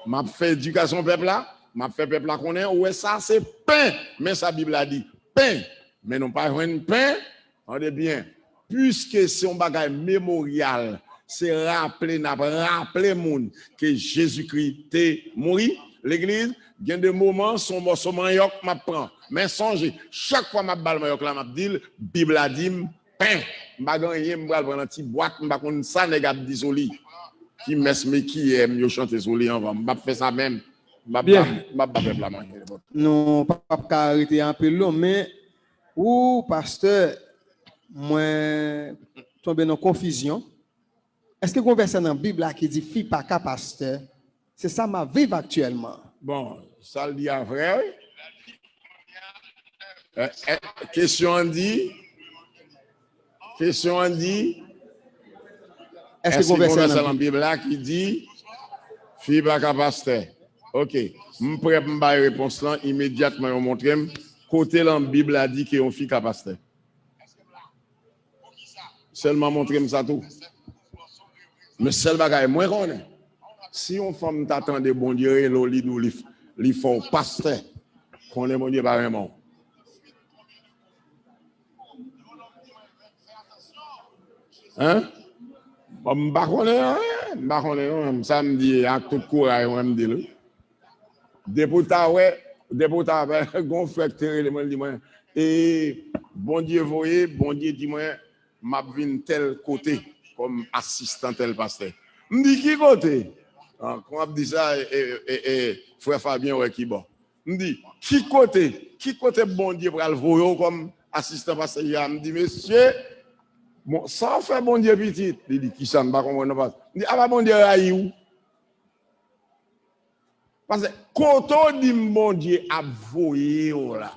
M ap fè edikasyon pèp la, m ap fè pèp la konnen, ou wè sa se pen, men sa Bib la di, pen. Men nou pa jwenn pen, tande byen, piske se yon bagay memoryal, se raple, n ap raple moun ke Jezikri te mouri. Legliz, gen de moman, se yon mòso manyòk m ap pran. Men sonje, chak fwa m ap ba l manyòk la, m ap di l, Bib la di m, pen. M pa gen anyen m pral pran nan ti bwat, m pa konn sa nèg ap di sou li. Ki mès mekiyè m yo chante sou li anvan. M p ap fè sa menm. M p ap ba, m p ap ba pèp la manje nenpòt. Nou p ap ka rete anpil lon, men ou, pastè, mwen tonbe nan konfizyon. Èske gen yon vèsè nan Bib la ki di fi pa ka pastè? Se sa m ap viv aktyèlman. Bon, sa l di a vrè, wi. Eh, eh, kesyon an di, kesyon an di, Èske gen yon vèsè nan Bib? Bib la ki di fi pa ka pastè? Ok, m prè pou m bay repons lan imedyatman yo montre m kote lan Bib la di ke yon fi ka pastè. Sèlman montre m sa tou. Men sèl bagay mwen konnen, si yon fanm ta tande Bondye rele w, li di w li, li fè w pastè, konnen Bondye pa renmen w. Hein? Bon, m pa konnen anyen, m pa konnen non, sa m di ak tout kouraj mwen m di l wi. Depi w ta wè, depi w ta wè, gon frè ki te rele mwen, li di mwen, e Bondye voye, Bondye di mwen, m ap vin tèl kote kòm asistan tèl pastè. M di, ki kote? Ah, kon ap di sa, e, e, e, e, frè Fabien wè ki bò. M di, ki kote, ki kote Bondye pral voye w kòm asistan pastè a? M di, mesye, bon, sa w fè Bondye pitit? Li di, kisa? M pa konprann non, pastè. M di, apa Bondye rayi w? Paske kote w di m Bondye ap voye w la.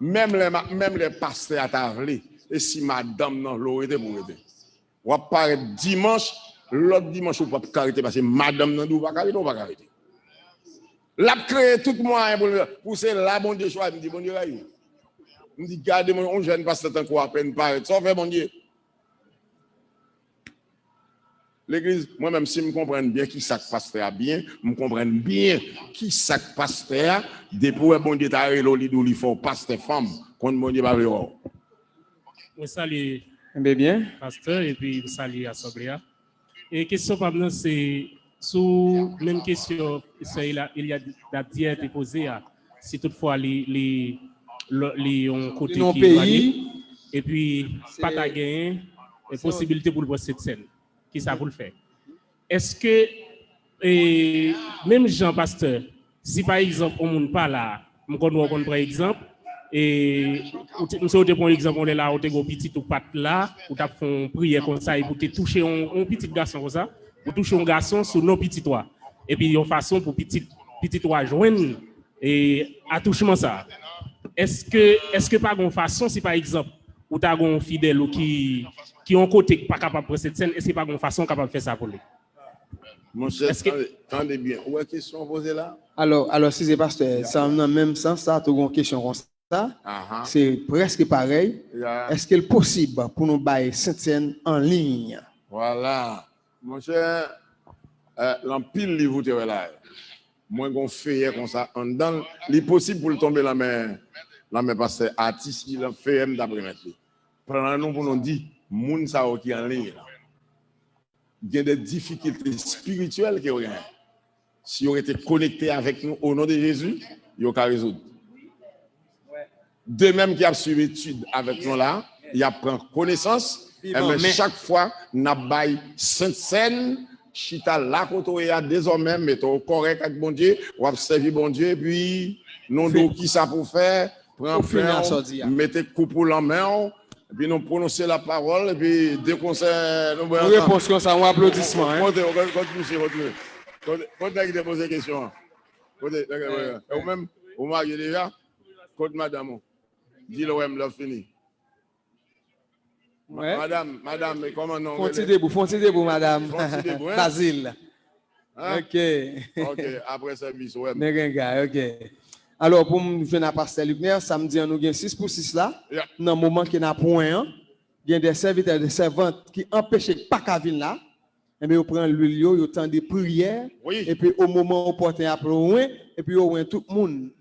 Menm lè, ma- menm lè pastè a ta vle, e si madanm nan vle w rete pou w rete. W ap parèt dimanch, lòt dimanch ou p ap ka rete paske madanm nan di w pa ka rete, ou pa ka rete. L ap kreye tout mwayen pou l, pou se la Bondye chwazi, m di Bondye rayi w. M di gade mwen, yon jèn pastè tankou w apèn parèt, sa w fè Bondye? Legliz, mwen menm, si m konprann byen ki sa k pastè a byen, m konprann byen ki sa k pastè a, depi w wè Bondye ta rele w, li di w li fè w pastè fanm, konn Bondye pa vle wè w. Mwen salye Enben byen. Pastè epi m salye asanble a. E kesyon pa m nan se sou menm kesyon sè Ila- Eliade Abdier te poze a. Si toutfwa li, li, li, li yon kote Li nan ki peyi, elwanye, epi pa ta se- genyen se- posibilite pou l pran Sent Sèn, kisa pou l fè? Èske, e, menm jan, pastè, si pa egzanp, yon moun pa la, m konn wè w konn pran egzanp, e, ou te, m se ou te pran egzanp, yon lè la, ou te gen yon pitit ou pa t la, ou t ap fè yon priyè konsa, epi ou te touche yon, yon pitit gason konsa, ou touche yon gason sou non pitit ou a. Epi yon fason pou pitit, pitit ou a jwenn, e, atouchman sa. Èske, èske pa gen yon fason, si pa egzanp, ou ta gen yon fidèl ou ki, ki yon kote ki pa kapab pran Sentsèn, èske pa gen yon fason ou kapab fè sa pou li? Monchè, èske tande, tande byen. Ou wè kesyon w poze la? Alò, alò, eskize, pastè, sa nan menm sans sa, tou gon kesyon konsa. Ahan. Se prèske parèy. Ya. Èske l posib pou nou bay Sentsèn an liy? Vwala. Monchè, eh, l anpil liv ou te wè la. Mwen gon feyè konsa anndan l. Li posib pou l tonbe nan men, nan men pastè Atis, si l feyè m t ap remèt li. Plan nou pou nou di, moun sa yo ki an liy la. Gen de difikilte espirityèl ke yo genyen. Si yo rete konekte avèk nou, o non de Jezi, yo ka rezoud. De menm ki ap swiv etid avèk nou la, y ap pran konesans, enben, chak fwa n ap bay Sentsèn, chita la kote w ye a, dezòmè, mete w kòrèk ak Bondye, w ap sèvi Bondye, epi nou di w kisa pou w fè, pran pen w, mete koup ou lan men w, epi nou pwononse lapawòl, epi de konsè nou bay ansanm. Yon repons konsa, yon aplodisman, hein? Kote, kote, kote misye, kote, kote, kote nèg ki te poze kesyon an? Kote, e ou menm, ou marye deja? Kote madanm ou? Di l wè m lè w fini. Ma-, madanm, madanm, e kòman non w rele? Fon ti debou, fon ti debou, madanm. Fon ti debou, hein? Bazil. Hein? Ok. Ok, apre sèvis, ou wè m. Men gen gay, ok. Alò, pou m jwenn a pastè Luckner, samdi an nou gen sis pou sis la. Ya. Nan moman ke n ap wen an, gen de sèvitè, de sèvant ki anpeche, ki pa ka vin la. Enben, yo pran lwil yo, yo tande priyè, wi, epi o moman opòten ap wen, epi yo wen tout moun.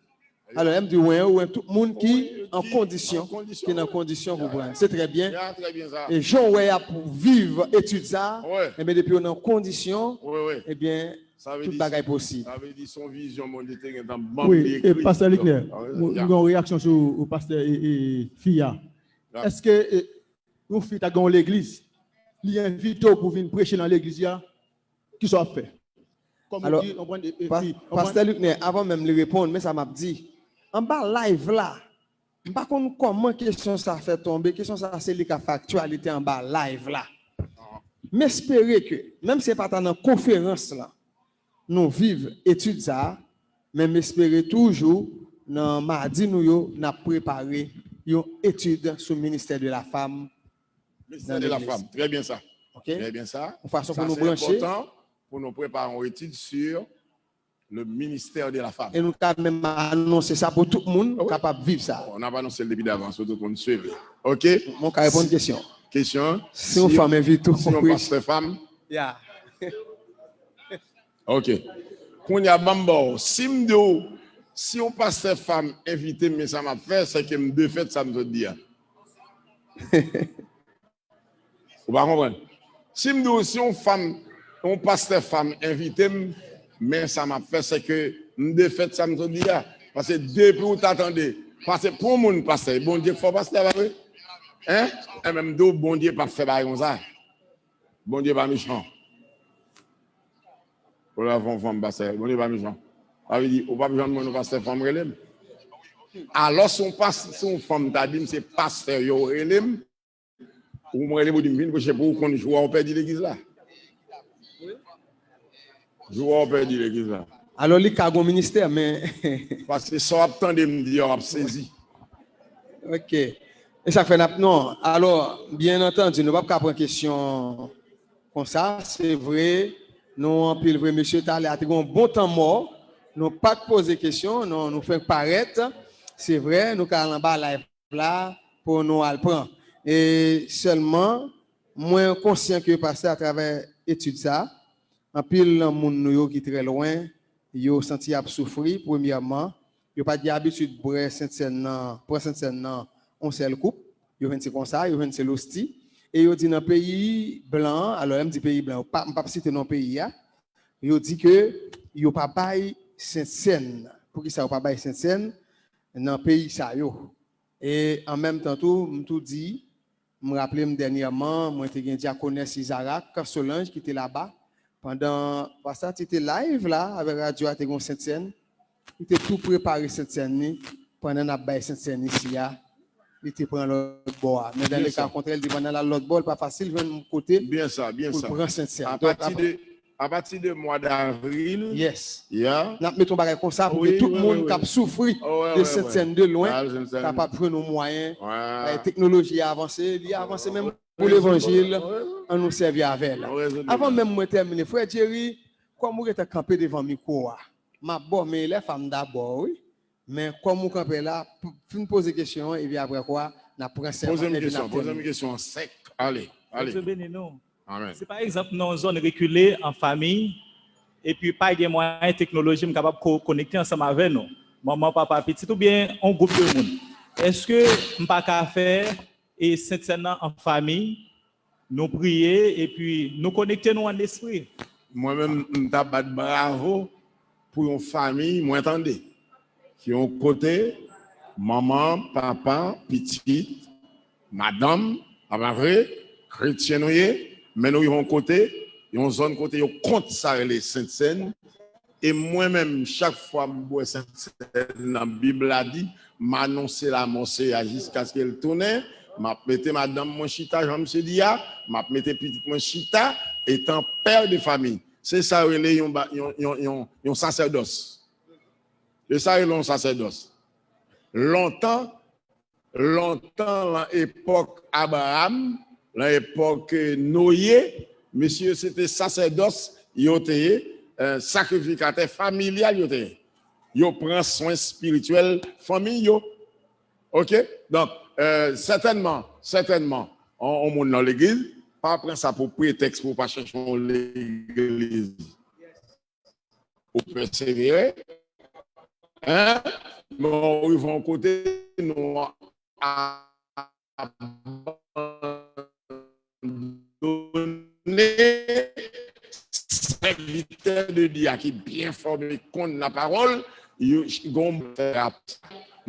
Alò, lè m di wen, yo wen tout moun ki an kondisyon, ki nan kondisyon pou pran. Se trè byen. Ya, trè byen sa. E jan w wè y ap viv etid sa, wi, enben, depi yo nan kondisyon, wi, wi, ebyen, tout bagay posib. Sa vle di se yon vizyon Bondye te gentan ban m, wi, li ekri. E pastè Luckner, m gen yon reyaksyon sou pastè e, e, fi a. Ya. Èske, e, yon fi ta gen yon legliz, li envite w pou vin preche nan legliz li a, kisa w ap fè? Kòm ou di, w konprann, e, e, pastè Luckner, avan menm li reponn, men sa m ap di. Anba live la, m pa konn kòman kesyon sa fè tonbe, kesyon sa se li k ap fè aktyalite anba live la. M espere ke, menm si se pa ta nan konferans lan, nou viv etid sa a, men m espere toujou nan madi nou yo, n ap prepare yon etid sou ministè de la fam nan legliz. Ministè de la fam, trè byen sa. Ok? Trè byen sa. Yon fason pou nou branche. Sa se enpòtan pou nou prepare yon etid sur le ministère de la femme. E nou ka menm anonse sa pou tout moun kapab viv sa. Bon, n ap anonse l depi davans pou tout moun swiv li. Ok? Mwen ka reponn kesyon. Kesyon an? Si yon fanm envite w, si yon pastè fanm. Ya. Ok. Kounye a, ban m ba w. Si m di w, si yon pastè fanm envite m, men sa m ap fè, se ke m defèt sa m sot di a. Ou pa konprann? Si m di w, si yon fanm, yon pastè fanm envite m, men sa m ap fè, se ke m defèt sa m sot di a. Paske depi w ta tande, paske pou yon moun pastè, Bondye k fè w pastè, pa vre? Hein? Enben, m di w, Bondye p ap fè bagay konsa. Bondye pa mechan. Ou la fè yon fanm pastè, Bondye pa mechan. Sa vle di, ou p ap janm wè yon pastè fanm rele m. Alò, si yon pas-, si yon fanm ta di m se pastè yo rele m, ou mwen rele pou di m vin preche pou ou konn jou a ou pèdi legliz la. Jou a ou pèdi legliz la. Alò, li ka gon ministè, men paske sa w ap tande m di a, w ap sezi. Ok. E sa k fè n ap, non. Alò, byen antandi, nou p ap ka pran kesyon konsa. Se vre, nou anpil vre, mesye, talè a te gon bon tan mò. Nou pa t poze kesyon, non, nou fenk parèt. Se vre, nou ka al anba live la pou nou al pran. E sèlman, mwen konsyan ke pastè, atravè etid sa, anpil nan moun nou yo ki trè lwen, yo santi y ap soufri, premyèman, yo pa t gen abitid bwè Sentsèn nan, pran Sentsèn nan yon sèl koup, yo jwenn se konsa, yo jwenn se losti, e yo di nan peyi blan an, alò lè m di peyi blan, yo pa, m p ap site non peyi a, yo di ke yo pa bay Sentsèn. Poukisa yo pa bay Sentsèn nan peyi sa yo? E an menm tan tou, m tou di, m raple m dènyèman, mwen te gen dyakonès Izarak Solange ki te laba, Pandan pastè Ti te live la avèk radyo a, te gen yon sentsèn. Li te tou prepare sentsèn li. Pandan n ap bay sentsèn isi a, li te pran lòt bò a. Men dan le ka kontrè, li te pandan l al lòt bò, li pa fasil jwenn kote pou l pran sentsèn. Donk, apati de, apati de mwa davril, n ap mete yon bagay konsa pou ke tout moun k ap soufri de sentsèn de lwen kapab jwenn yon mwayen. Teknoloji a avanse, li avanse menm pou levanjil, ann nou sèvi avè l. Avan menm mwen tèmine, frè Jerry, kòm ou gentan kanpe devan mikwo a, m ap ba w men elèv pa m dabò, wi. Men kòm ou kanpe la, fin poze kesyon an, epi apre kwa, n ap pran sèman epi n ap tèmine. Poze m kesyon an sèk. Ale, ale. Bondye beni nou. Amèn. Si pa egzanp, nan yon zòn rekile, an fanmi, epi pa gen mwayen teknoloji, m kapab ko-, konekte ansanm avè nou. Manman, papa, pitit, oubyen yon gwoup de moun. Èske m pa ka fè e Sentsèn nan an fanmi, nou priye epi nou konekte nou an lespri. Mwen menm, m ta bat bravo pou yon fanmi, mwen tande. Ki yon kote, manman, papa, pitit, madanm, pa pa vre, kretyen nou ye, men nou rive yon kote, yon zòn kote yo kont sa rele Sentsèn, E mwen menm, chak fwa m bwè Sentsèn nan, Bib la di, m anonse lamò Seyè a jiskaske l tounen, m ap mete madanm mwen chita, jan misye di a, m ap mete pitit mwen chita, etan pè de fami. Se sa yo rele yon, ba- yon, yon, yon, yon sasèdòs. Se sa yo rele yon sasèdòs. Lontan, Lontan, lan epòk Abraram, lan epòk, eh, Noye, mesye yo se te sasèdòs, yo te ye, eh, sakrifikatè familyal yo te ye. Yo pran swen espirityèl fanmi yo. Oke? Donk, eh, sètènman, sètènman, on, on moun nan legliz, pa pran sa pou pretèks pou w pa chèche yon legliz. Ou pèsevere, en, men w rive yon kote, nou abandone sèvitè de Dye a ki byen fòme, konn lapawòl, yo gon m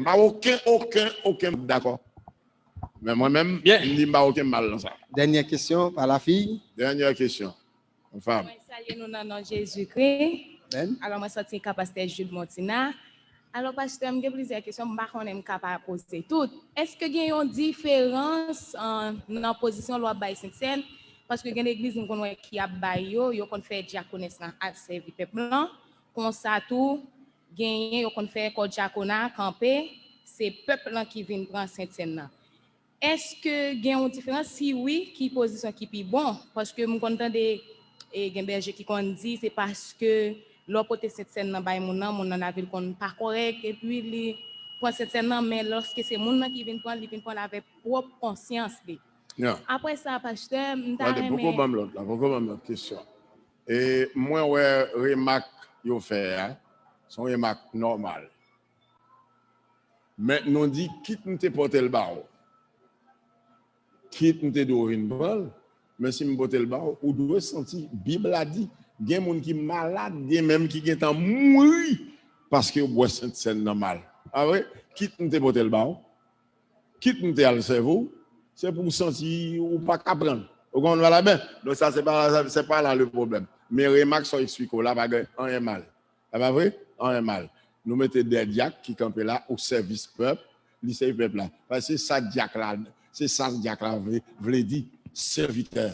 pa okenn, okenn, okenn dakò. Men mwen menm, m di m pa okenn mal nan sa. Dènyè kesyon, pa la fi. Dènyè kesyon. Mwen salye nou nan non Jezikri. Amèn. Alò, mwen sòti ka pastè Jude Montina. Alò, pastè, m gen plizyè kesyon, m pa konnen m ka pa poze tout. Èske gen yon diferans, an, nan pozisyon lè w ap bay sentsèn? Paske gen legliz m konn wè ki ap bay yo, yo konn fè dyakonès lan al sèvi pèp lan. Konsa tou, genyen yo konn fè kò dyakona kanpe, se pèp lan ki vin pran sentsèn nan. Èske gen yon diferans? Si wi, ki pozisyon ki pi bon? Paske m konn tande, e, gen bèje ki konn di se paske lè w pote sentsèn nan bay moun nan, moun nan lavi l konn pa kòrèk, epi li pran sentsèn nan, men lòske se moun nan ki vin pran l, li vin pran l avèk pwòp konsyans li. Apre sa, pastè, m ta renmen. Poko ban m lòt la, poko ban m lòt kesyon. E mwen wè remak yo fè a, se yon remak nòmal. Men nou di, kit m te pote l ba w, kit m te di w vin pran l, men si m pote l ba w, ou dwe santi, Bib la di, gen moun ki malad, gen menm ki gentan mouri paske yo bwè sentsèn nan mal. Pa vre? Kit m te pote l ba w, kit m te al sèvi w, se pou w santi ou pa ka pran l. Ou konprann pa la byen? Donk sa, se pa, se pa la le pwoblèm. Men remak sa w eksplike w la, pa gen anyen mal. E pa vre? Anyen mal. Nou mete de dyak ki kanpe la o sèvis pèp, li sèvi pèp la. Paske se sa dyak la, se sa dyak la vle, vle di, sèvitè.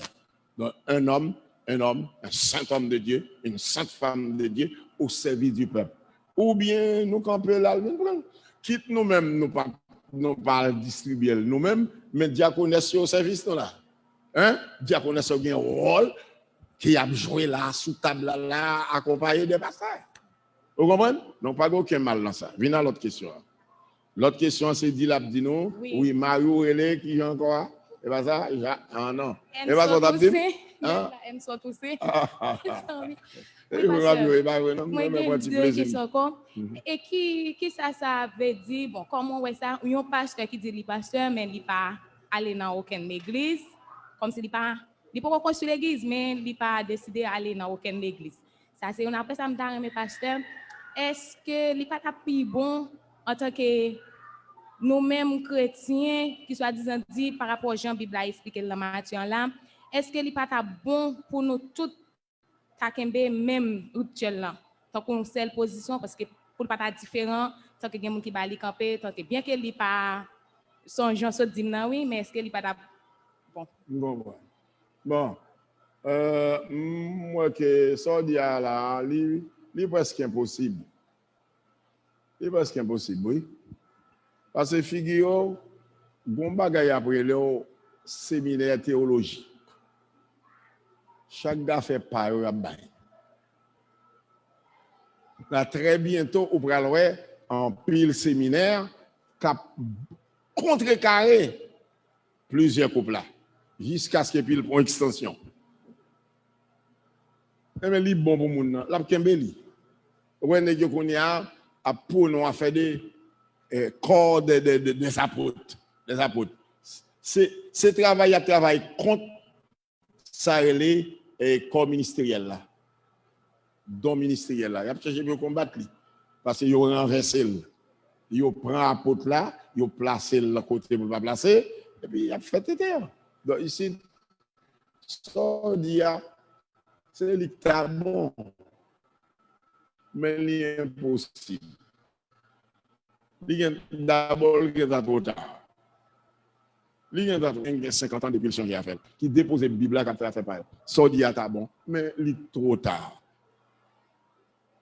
Donc, un homme, un homme, un saint homme de Dieu, une sainte femme de Dieu au service du peuple. Oubyen nou kanpe la, nou pran. Kit nou menm, nou pa, nou pa al distribye l nou menm, men dyakonès yo o sèvis nou la. Hein? Dyakonès yo gen wòl ke y ap jwe la, sou tab la, la, akonpaye de pastè. Ou konprann? Donk, pa gen okenn mal nan sa. Vin a lòt kesyon an. Lòt kesyon an, se di l ap di nou, wi, mari w rele, kijan ankò a? E pa sa? Ja, ah, non. E pa sa w t ap di m? Hein? M sot ou se. Mezanmi. Wi, pastè. Mwen gen de kesyon ankò. E ki, kisa sa vle di? Bon, kòman w wè sa? Yon pastè ki di li pastè, men li pa ale nan okenn legliz. Kòmsi li pa, li poko konstwi legliz, men li pa deside ale nan okenn legliz. Sa se youn. Apre sa, m ta renmen, pastè, èske li pa t ap pi bon antanke nou menm kretyen ki swadizan di pa rapò jan Bib la eksplike l nan Matye an la, èske li pa t ap bon pou nou tout ta kenbe menm riptyèl lan, tankou yon sèl pozisyon, paske pou l pa ta diferan, tanke gen moun ki ba li kanpe, tanke byen ke li pa, se yon jan sot di m nan wi, men èske li pa ta bon? M konprann. Bon, euh, m wè ke sa w di a la, li, li prèske enposib. Li prèske enposib, wi. Paske figire w, gon bagay y ap rele w seminè teyolojik. Chak afè pa yo y ap bay. La, trè byento, ou pral wè anpil seminè k ap kontrekare plizyè koup la, jiskaske pi l pran ekstansyon. Enben, li bon pou moun nan, l ap kenbe li. Ou wè nèg yo kounye a ap pwone yon afè de, eh, kò de, de, de, des apôtres, des apôtres. Se, se travay y ap travay kont sa rele, eh, kò ministeryèl la. Don ministeryèl la. Y ap chèche pou yo konbat li. Paske yo ranvèse l. Yo pran apot la, yo plase l nan kote pou l pa plase, epi y ap fè tete yo. Donk, isit, sa w di a, se li k ta bon, men li enposib. Li gen, dabò, li gentan twò ta. Li gentan gen senkant an depi l chanje afè l, ki depoze Bib la, k ap fè afè pa l. Sa w di a ta bon, men li twò ta.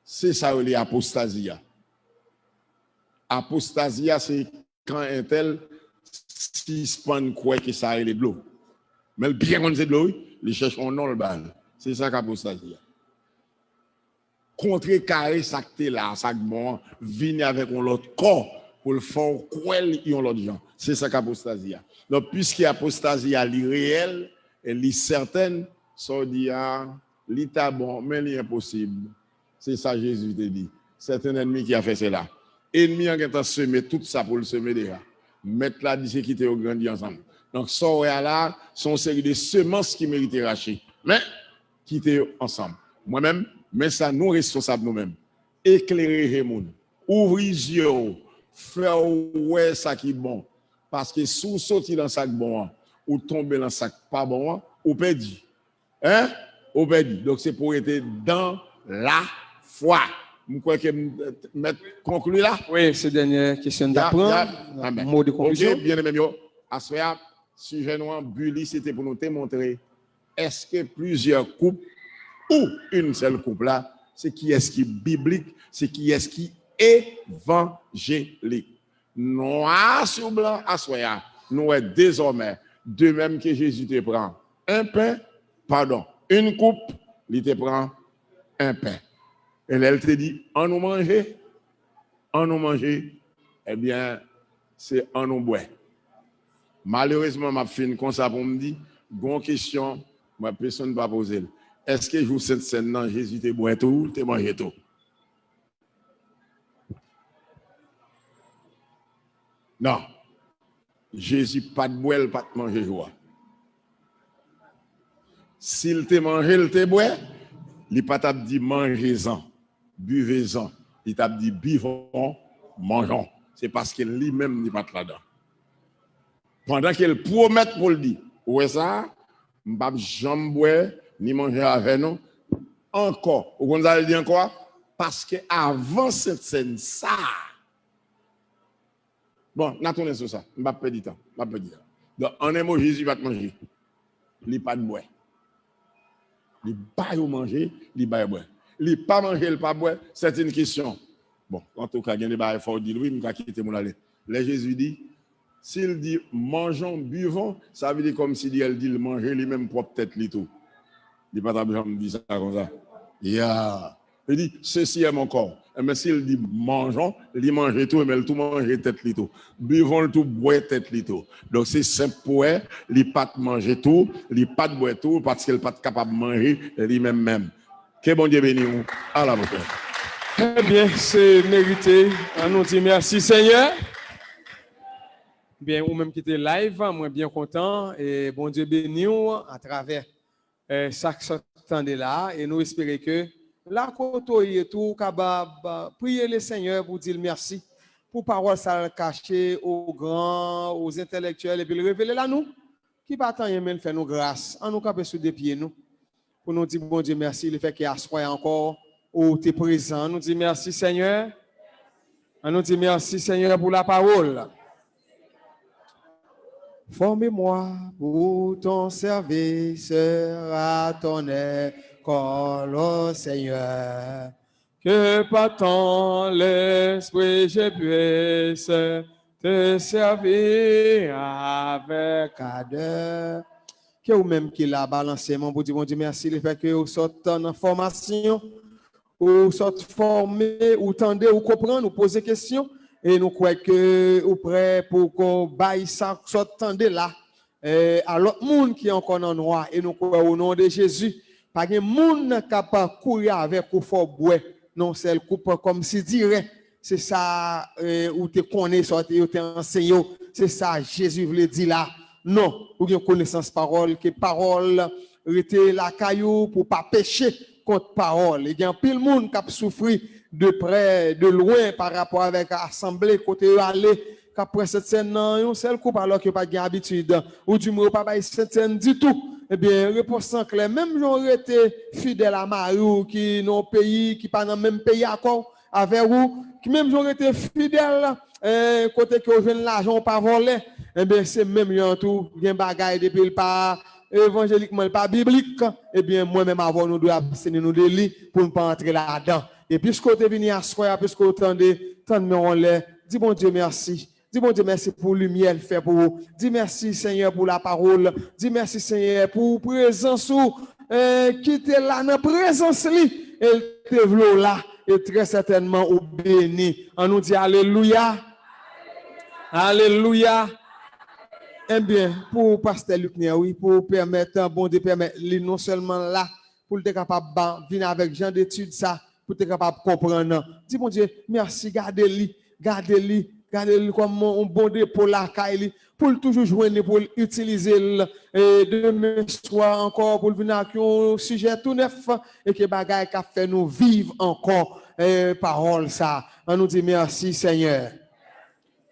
Se sa yo rele apostazi a. Apostazi a, se kan entèl sispann kwè ke sa rele dlo. Men l byen konn se dlo, wi. Li chèche yon non l ba l. Se sa k apostazi a. Kontrekare sa k te la, sa k bon an, vini avèk yon lòt kò pou l fè w kwè l yon lòt jan. Se sa k apostazi a. Donk, piske apostazi a, li reyèl e li sètèn, sa w di a, li ta bon, men li enposib. Se sa Jezi te di. C'est un ennemi qui a fait cela. Ènmi an gentan seme tout sa pou l seme deja. Mèt la di se kite yo grandi ansanm. Donk, sa w wè a la, se yon seri de semans ki merite rache. Men, kite yo ansanm. Mwen menm, men sa nou responsab nou menm. Eklere je moun. Ouvri zye w. Fè w wè sa ki bon. Paske si w soti nan sa k bon an, ou tonbe nan sa k pa bon an, ou pèdi. Hein? Ou pèdi. Donk, se pou w rete dans la foi. M kwè ke m mèt konkli la. Wi, se dènyè kesyon n t ap pran. Mo de konklisyon. Ok, byeneme m yo. Aswè a, sijè nou an, bi li, se te pou nou te montre èske plizyè koup ou yon sèl koup la, se kiyès ki biblik, se kiyès ki evanjelik. Nwa sou blan aswè a, nou wè dezòmè, de menm ke Jezi te pran en pen, padon, yon koup, li te pran en pen. E lè l te di, "Ann nou manje, ann nou manje," ebyen, se ann nou bwè. Malerezman, m ap fin konsa pou m di, gon kesyon, mwen, pèsonn pa poze l. Èske jou Sentsèn nan, Jezi te bwè tou, te manje tou? Non. Jezi pa t bwè, l pa t manje jou a. Si l te manje, l te bwè, li pa t ap di, "Manjezan, bivezan." Li t ap di, "Bivon, manjon." Se paske li menm, li pa t ladan. Pandan ke l pwomèt pou l di, "Ou wè sa a? M p ap janm bwè ni manje avè nou ankò." Ou konn sa l di ankò a? Paske avan Sentsèn sa a, bon, n a tounen sou sa. M p ap pèdi tan. M p ap pèdi tan. Donk, an en mo, Jezi pa t manje. Li pa t bwè. Li ba yo manje, li ba yo bwè. Li pa manje, li pa bwè, c'est une question. Bon, antouka, gen de bagay fò w di l, wi, m ka kite moun ale. Lè Jezi di, si l di, "Manjons, buvons," sa vle di kòmsi li, l di l manje li menm pwòp tèt li tou. Li pa t ap janm di sa konsa. Ya. Li di, "Ceci est mon corps." Enben, si l di, "Manjons," li manje tou, enben, l tou manje tèt li tou. "Buvons," l tou bwè tèt li tou. Donk, se senp pou wè, li pa t manje tou, li pa t bwè tou, paske l pa t kapab manje li menm menm. Ke Bondye beni w. A la pwochèn. Trè byen, se merite. Ann nou di mèsi, Senyè. Byen, ou menm ki te live, mwen byen kontan. E Bondye beni w atravè eh, sa k sot tande la a, e nou espere ke la kote w ye tou, ou kapab, eh, priye Lesenyè pou di l mèsi pou pawòl sa l kache o gran, o entèlektyèl, epi l revele l a nou, ki pa t anyen, men l fè nou gras. Ann nou kanpe sou de pye nou. pou nou di Bondye mèsi, le fè ke aswè ankò, ou te prezan. Nou di mèsi, Senyè. An nou di mèsi, Senyè, pou lapawòl. Forme-moi pour ton service à ton école, ô Seigneur. Que par ton esprit je puisse te servir avec ardeur. Ke ou menm ki la, balanse men w pou di Bondye mèsi, le fè ke ou sot nan fòmasyon, ou sot fòme, ou tande, ou konprann, ou poze kesyon, e nou kwè ke ou prè pou ko bay sa ou sot tande la, eh, a lòt moun ki ankò nan nwa, e nou kwè o non de Jezi, pa gen moun k ap kouri avèk ou fè w bwè nan yon sèl koup kòmsi dirèk, se sa, eh, ou te konnen, sa yo te ansenye w, se sa Jezi vle di la. Non, ou gen konesans pawòl, ke pawòl rete lakay ou pou w pa peche kont pawòl. E gen anpil moun k ap soufri de prè, de lwen, pa rapò avèk asanble kote yo ale, k ap pran Sentsèn nan yon sèl koup, alò ke yo pa t gen abitid, oudimwen yo pa bay Sentsèn ditou. Ebyen, repons lan klè. Menm jan w rete fidèl a mari w ki nan yon peyi ki pa nan menm peyi akò w, avè w, ki menm jan w rete fidèl, eh, kote ke w jwenn lajan w pa vòlè, ebyen, se menm jan tou, gen bagay depi l pa evanjelikman, l pa biblik, ebyen, mwen menm avè w, nou dwe absteni nou de li pou n pa antre ladan. E piske w te vini aswè a, piske w tande, tann men w anlè, di Bondye mèsi. Di Bondye mèsi pou limyè l fè pou ou. Di mèsi, Senyè, pou lapawòl. Di mèsi, Senyè, pou prezans ou, eh, ki te la nan prezans li. E l te vle w la. E trè sètènman, ou beni. An nou di alelouya. Alelouya. Ebyen, pou pastè Luckner, wi, pou pèmèt, Bondye pèmèt li non sèlman la, pou l te kapab ba, vin avèk jan detid sa, pou l te kapab konprann. Di Bondye mèsi, gade li, gade li, gade li kòm yon, yon bon depo lakay li, pou l toujou jwenn li, pou l itilize l, e demen swa ankò, pou l vin ak yon sijè tou nèf, e ke bagay k ap fè nou viv ankò, e pawòl sa. An nou di mèsi, Senyè.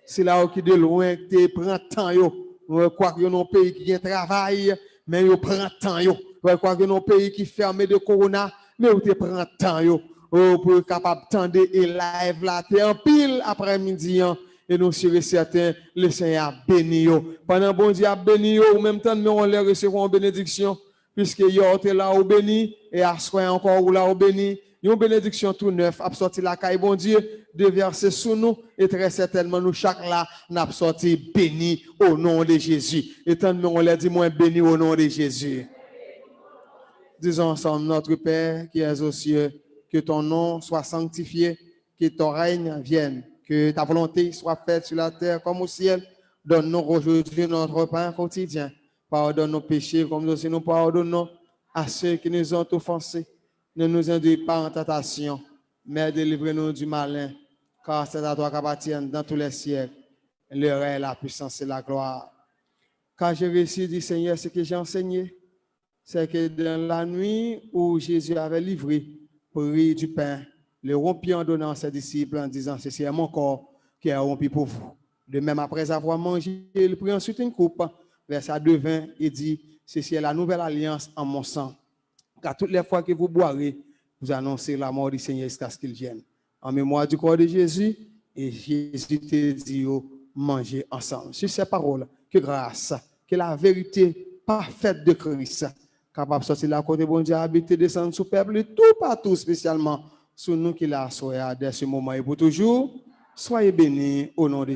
Sila yo ki de lwen te pran tan yo. Kwak yo nan yon peyi ki gen travay, men yo pran tan yo. Kwak yo nan yon peyi ki fèmen de kowona, men yo te pran tan yo. O, pou yo kapab tande e live la te anpil aprèmidi an. E nou si e sèten, Lesenyè ap beni yo. Pandan Bondye ap beni yo, ou menm tann men w anlè, resevwa yon benediksyon. Piske yè w te la, ou beni, e aswè ankò, ou la, ou beni. Yon benediksyon tou nèf ap sòti lakay Bondye, devèse sou nou, e trè sètènman, nou chak la, n ap sòti beni o non de Jezi. E tann men w anlè, di mwen, beni o non de Jezi. Disons ensemble, Notre Père qui es aux cieux, que ton nom soit sanctifié, que ton règne vienne, que ta volonté soit faite sur la terre comme au ciel. Donne-nous aujourd'hui notre pain quotidien. Pardonne nos péchés comme nous aussi nous pardonnons à ceux qui nous ont offensés. Ne nous induis pas en tentation, mais délivre-nous du malin, car c'est à toi qu'appartiennent dans tous les siècles le règne, la puissance et la gloire. Car j'ai reçu du Seigneur ce que j'ai enseigné, c'est que dans la nuit où Jésus avait livré, prit du pain, le rompit en donnant à ses disciples en disant, ceci est mon corps qui est rompu pour vous. De même, après avoir mangé, il prit ensuite une coupe, versa deux vin et dit, ceci est la nouvelle alliance en mon sang. Car toutes les fois que vous boirez, vous annoncez la mort du Seigneur jusqu'à ce qu'il vienne. En mémoire du corps de Jésus, et Jésus te di yo, manje ansanm. Sur ces paroles, que grâce, que la vérité parfaite de Christ kapab sòti la kote Bondye abite, desann sou pèp li toupatou, espesyalman sou nou ki la aswè a, dès ce moment et pour toujours. Soyez bénis au nom de